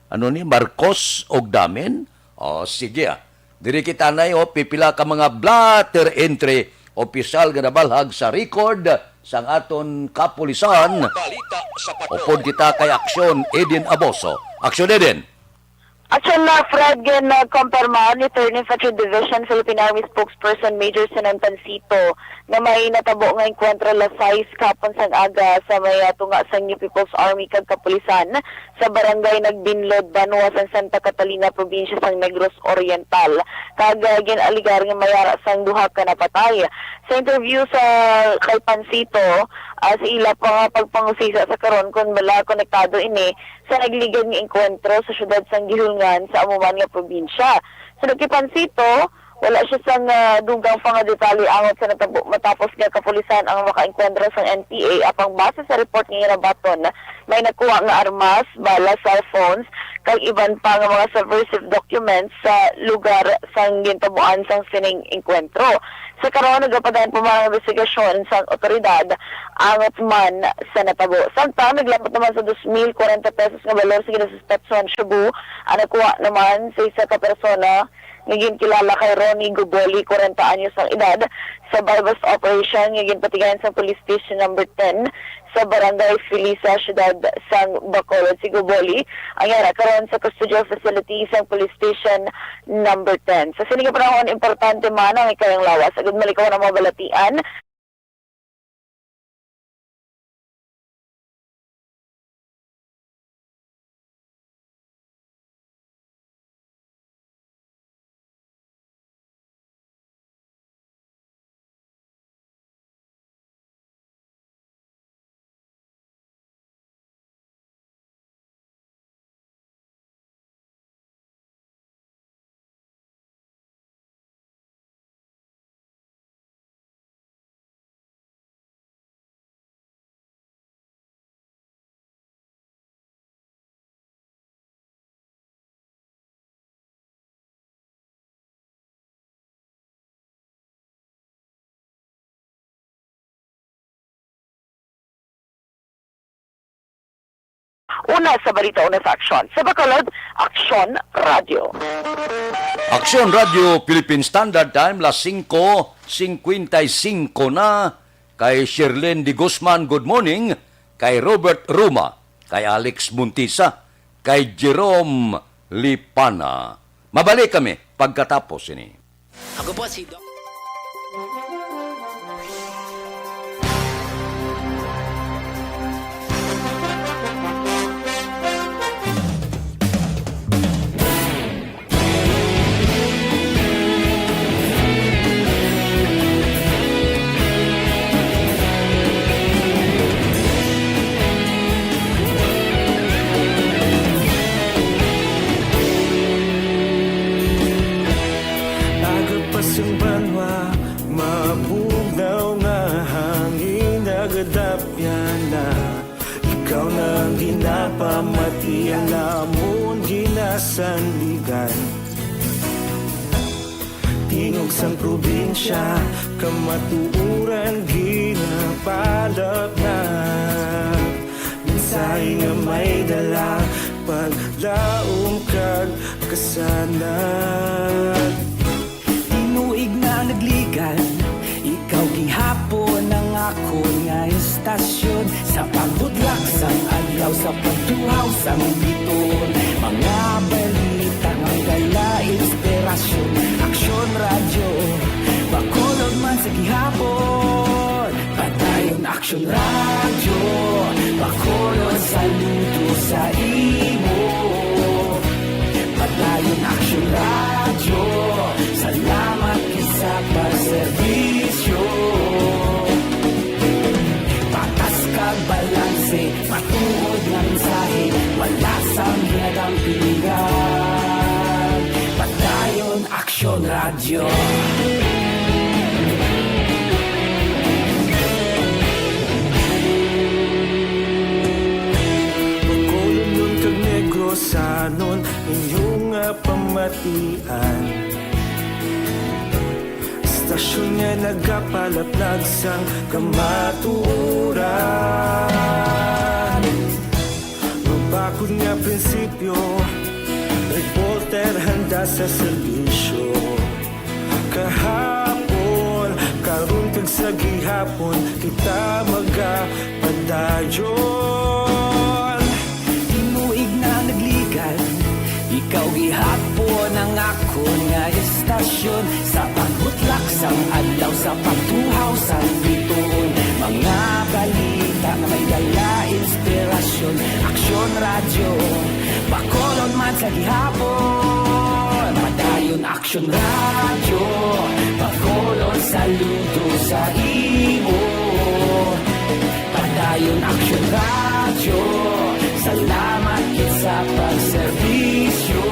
ano ni, Marcos Ogdamen. Oh, sige, ah. Diri kita na, oh, pipila ka mga blotter entry, opisyal nga nabalhag sa record sang aton kapulisan. Balita sa Patrol. Upod kita kay Aksyon Eden Aboso. Aksyon Eden. Aksyon na, Fred, gin, uh, kumpirma ni Third Infantry Division Philippine Army Spokesperson Major Sinon Pancito nga may natabo nga engkwentro alas sais kahapon sang aga sa may, uh, tunga sang New People's Army kag kapulisan sa barangay Nagbinlod, Banwa sang Santa Catalina, probinsya sang Negros Oriental, kag, uh, gin-alegar nga may ara sang duha ka napatay. Sa interview sa kay Pancito, uh, sa ila pa nga pagpangusisa sa karon kon bala konektado ini sa nagligad nga engkwentro sa siyudad sang Guihulngan sa amo man nga probinsya. Sa kay Pancito, wala siya sang, ah, dugang pa nga detalye angot sa natabo, matapos nga kapulisan ang makaengkwentro sang N P A, apang base sa report nga ginabaton, may nakuha nga armas, bala, cellphones, kag iban pa nga mga subversive documents sa lugar sang gintabuan sang sining engkwentro. Sa karon, nagapadayon pa man ang investigasyon sang otoridad angot man sa natabo. Samtang naglabot naman sa dos mil kwarenta pesos nga balor sa ginasuspetsuhan shabu ang nakuha naman sa isa ka persona nga ginkilala kay Ronnie Goboli, kwarenta anyos ang edad, sa buy-bust operation nga ginpatigayon sa Police Station Number ten sa Barangay Felisa, siyudad sang Bacolod. Si Goboli ang yara karon sa custodial facility sang Police Station Number ten. Sa sini nga panahon, importante man ang ikayang lawas. Agud malikawan ang mga balatian. Una sa balita, una sa aksyon. Sa Bacolod, Aksyon Radio. Aksyon Radio, Philippine Standard Time, las singko singkwenta y singko na. Kay Sherlyn de Guzman, good morning. Kay Robert Ruma, kay Alex Montisa, kay Jerome Lipana. Mabalik kami pagkatapos ini. Ako po si Doc. Ginapamati ang amon ginasandigan. Tingog sang probinsya, kamatuoran ginapalapnag. Mensahe nga may dala, paglaom kag kasanag. Tinuig na nagligan, ikaw gihapon ang akon nga istasyon. Sa pagbutlak sang adlaw, sa pagtuhaw sang biton, mga balita nga dala inspirasyon. Aksyon Radyo, Bacolod man sa gihapon. Padayon Aksyon Radyo, Bacolod, saludo sa imo. Padayon Aksyon Radyo, salamat gid sa pagserbisyo. Patas kag balanse, matuod nga mensahe, wala sang ginadampigan. Padayon Aksyon Radyo. Bacolodnon kag Negrosanon, inyo nga pamatian. Istasyon nga nagapalaplag sang kamatuoran. Mabakod nga prinsipyo, reporter handa sa serbisyo. Kahapon, karon, kag sa gihapon, kita magapadayon. Tinuig na nagligan, ikaw gihapon ang akon nga istasyon. Sa pagbutlak sang adlaw, sa pagtuhaw sang bituon, mga balita nga may dala inspirasyon. Aksyon Radyo, Bacolod man sa gihapon. Padayon Aksyon Radyo, Bacolod, saludo sa imo. Padayon Aksyon Radyo, salamat gid sa pagserbisyo.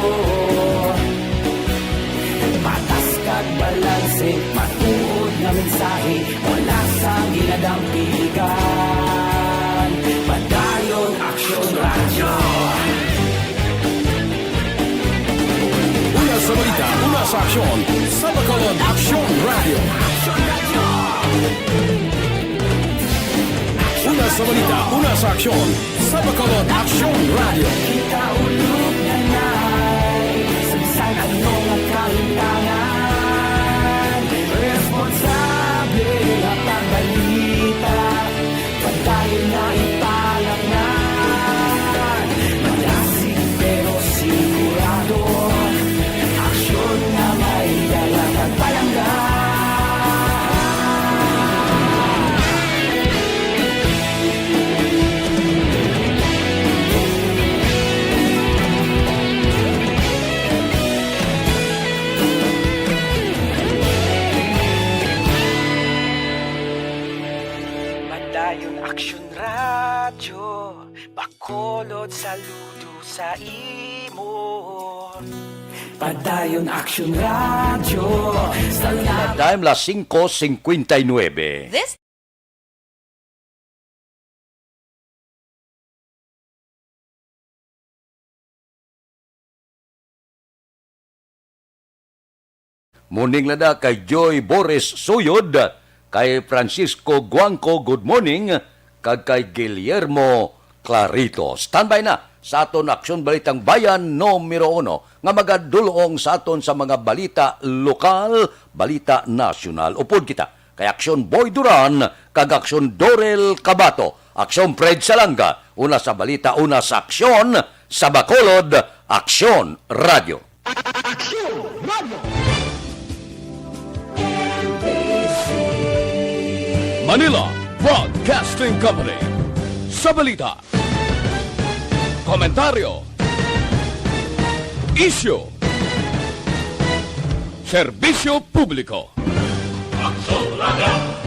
Patas kag balanse, matuod nga mensahe, wala sang ginadampigan. Padayon Aksyon Radyo. Una sa balita, una sa aksyon, sa Bacolod Aksyon Radyo. Una sa balita, una sa aksyon, sa Bacolod Aksyon Radyo. Kita ulog na nay, sa bisan ano nga kahimtangan, responsable nga pagbalita. Padayon na ipalangnan, malasig pero sigurado, aksyon nga may dala kag palangga. Padayon Aksyon Radyo, Bacolod, saludo sa imo. Padayon Aksyon Radyo, salamat. Time, las singko cincuenta y nueve. This Morning lang na kay Joy Boris Suyod, kay Francisco Guangco, good morning, kag kay Guillermo Clarito. Standby na sa aton Aksyon Balitang Bayan numero uno nga magadulong sa aton sa mga balita lokal, balita nasyonal. Upod kita kay Aksyon Boy Duran kag Aksyon Dorel Cabato, Aksyon Fred Salanga, una sa balita, una sa aksyon, sa Bacolod, Aksyon Radyo. Aksyon Radyo. Manila Broadcasting Company. Sa balita, komentaryo, isyu, serbisyo publiko. Aksyon Radyo.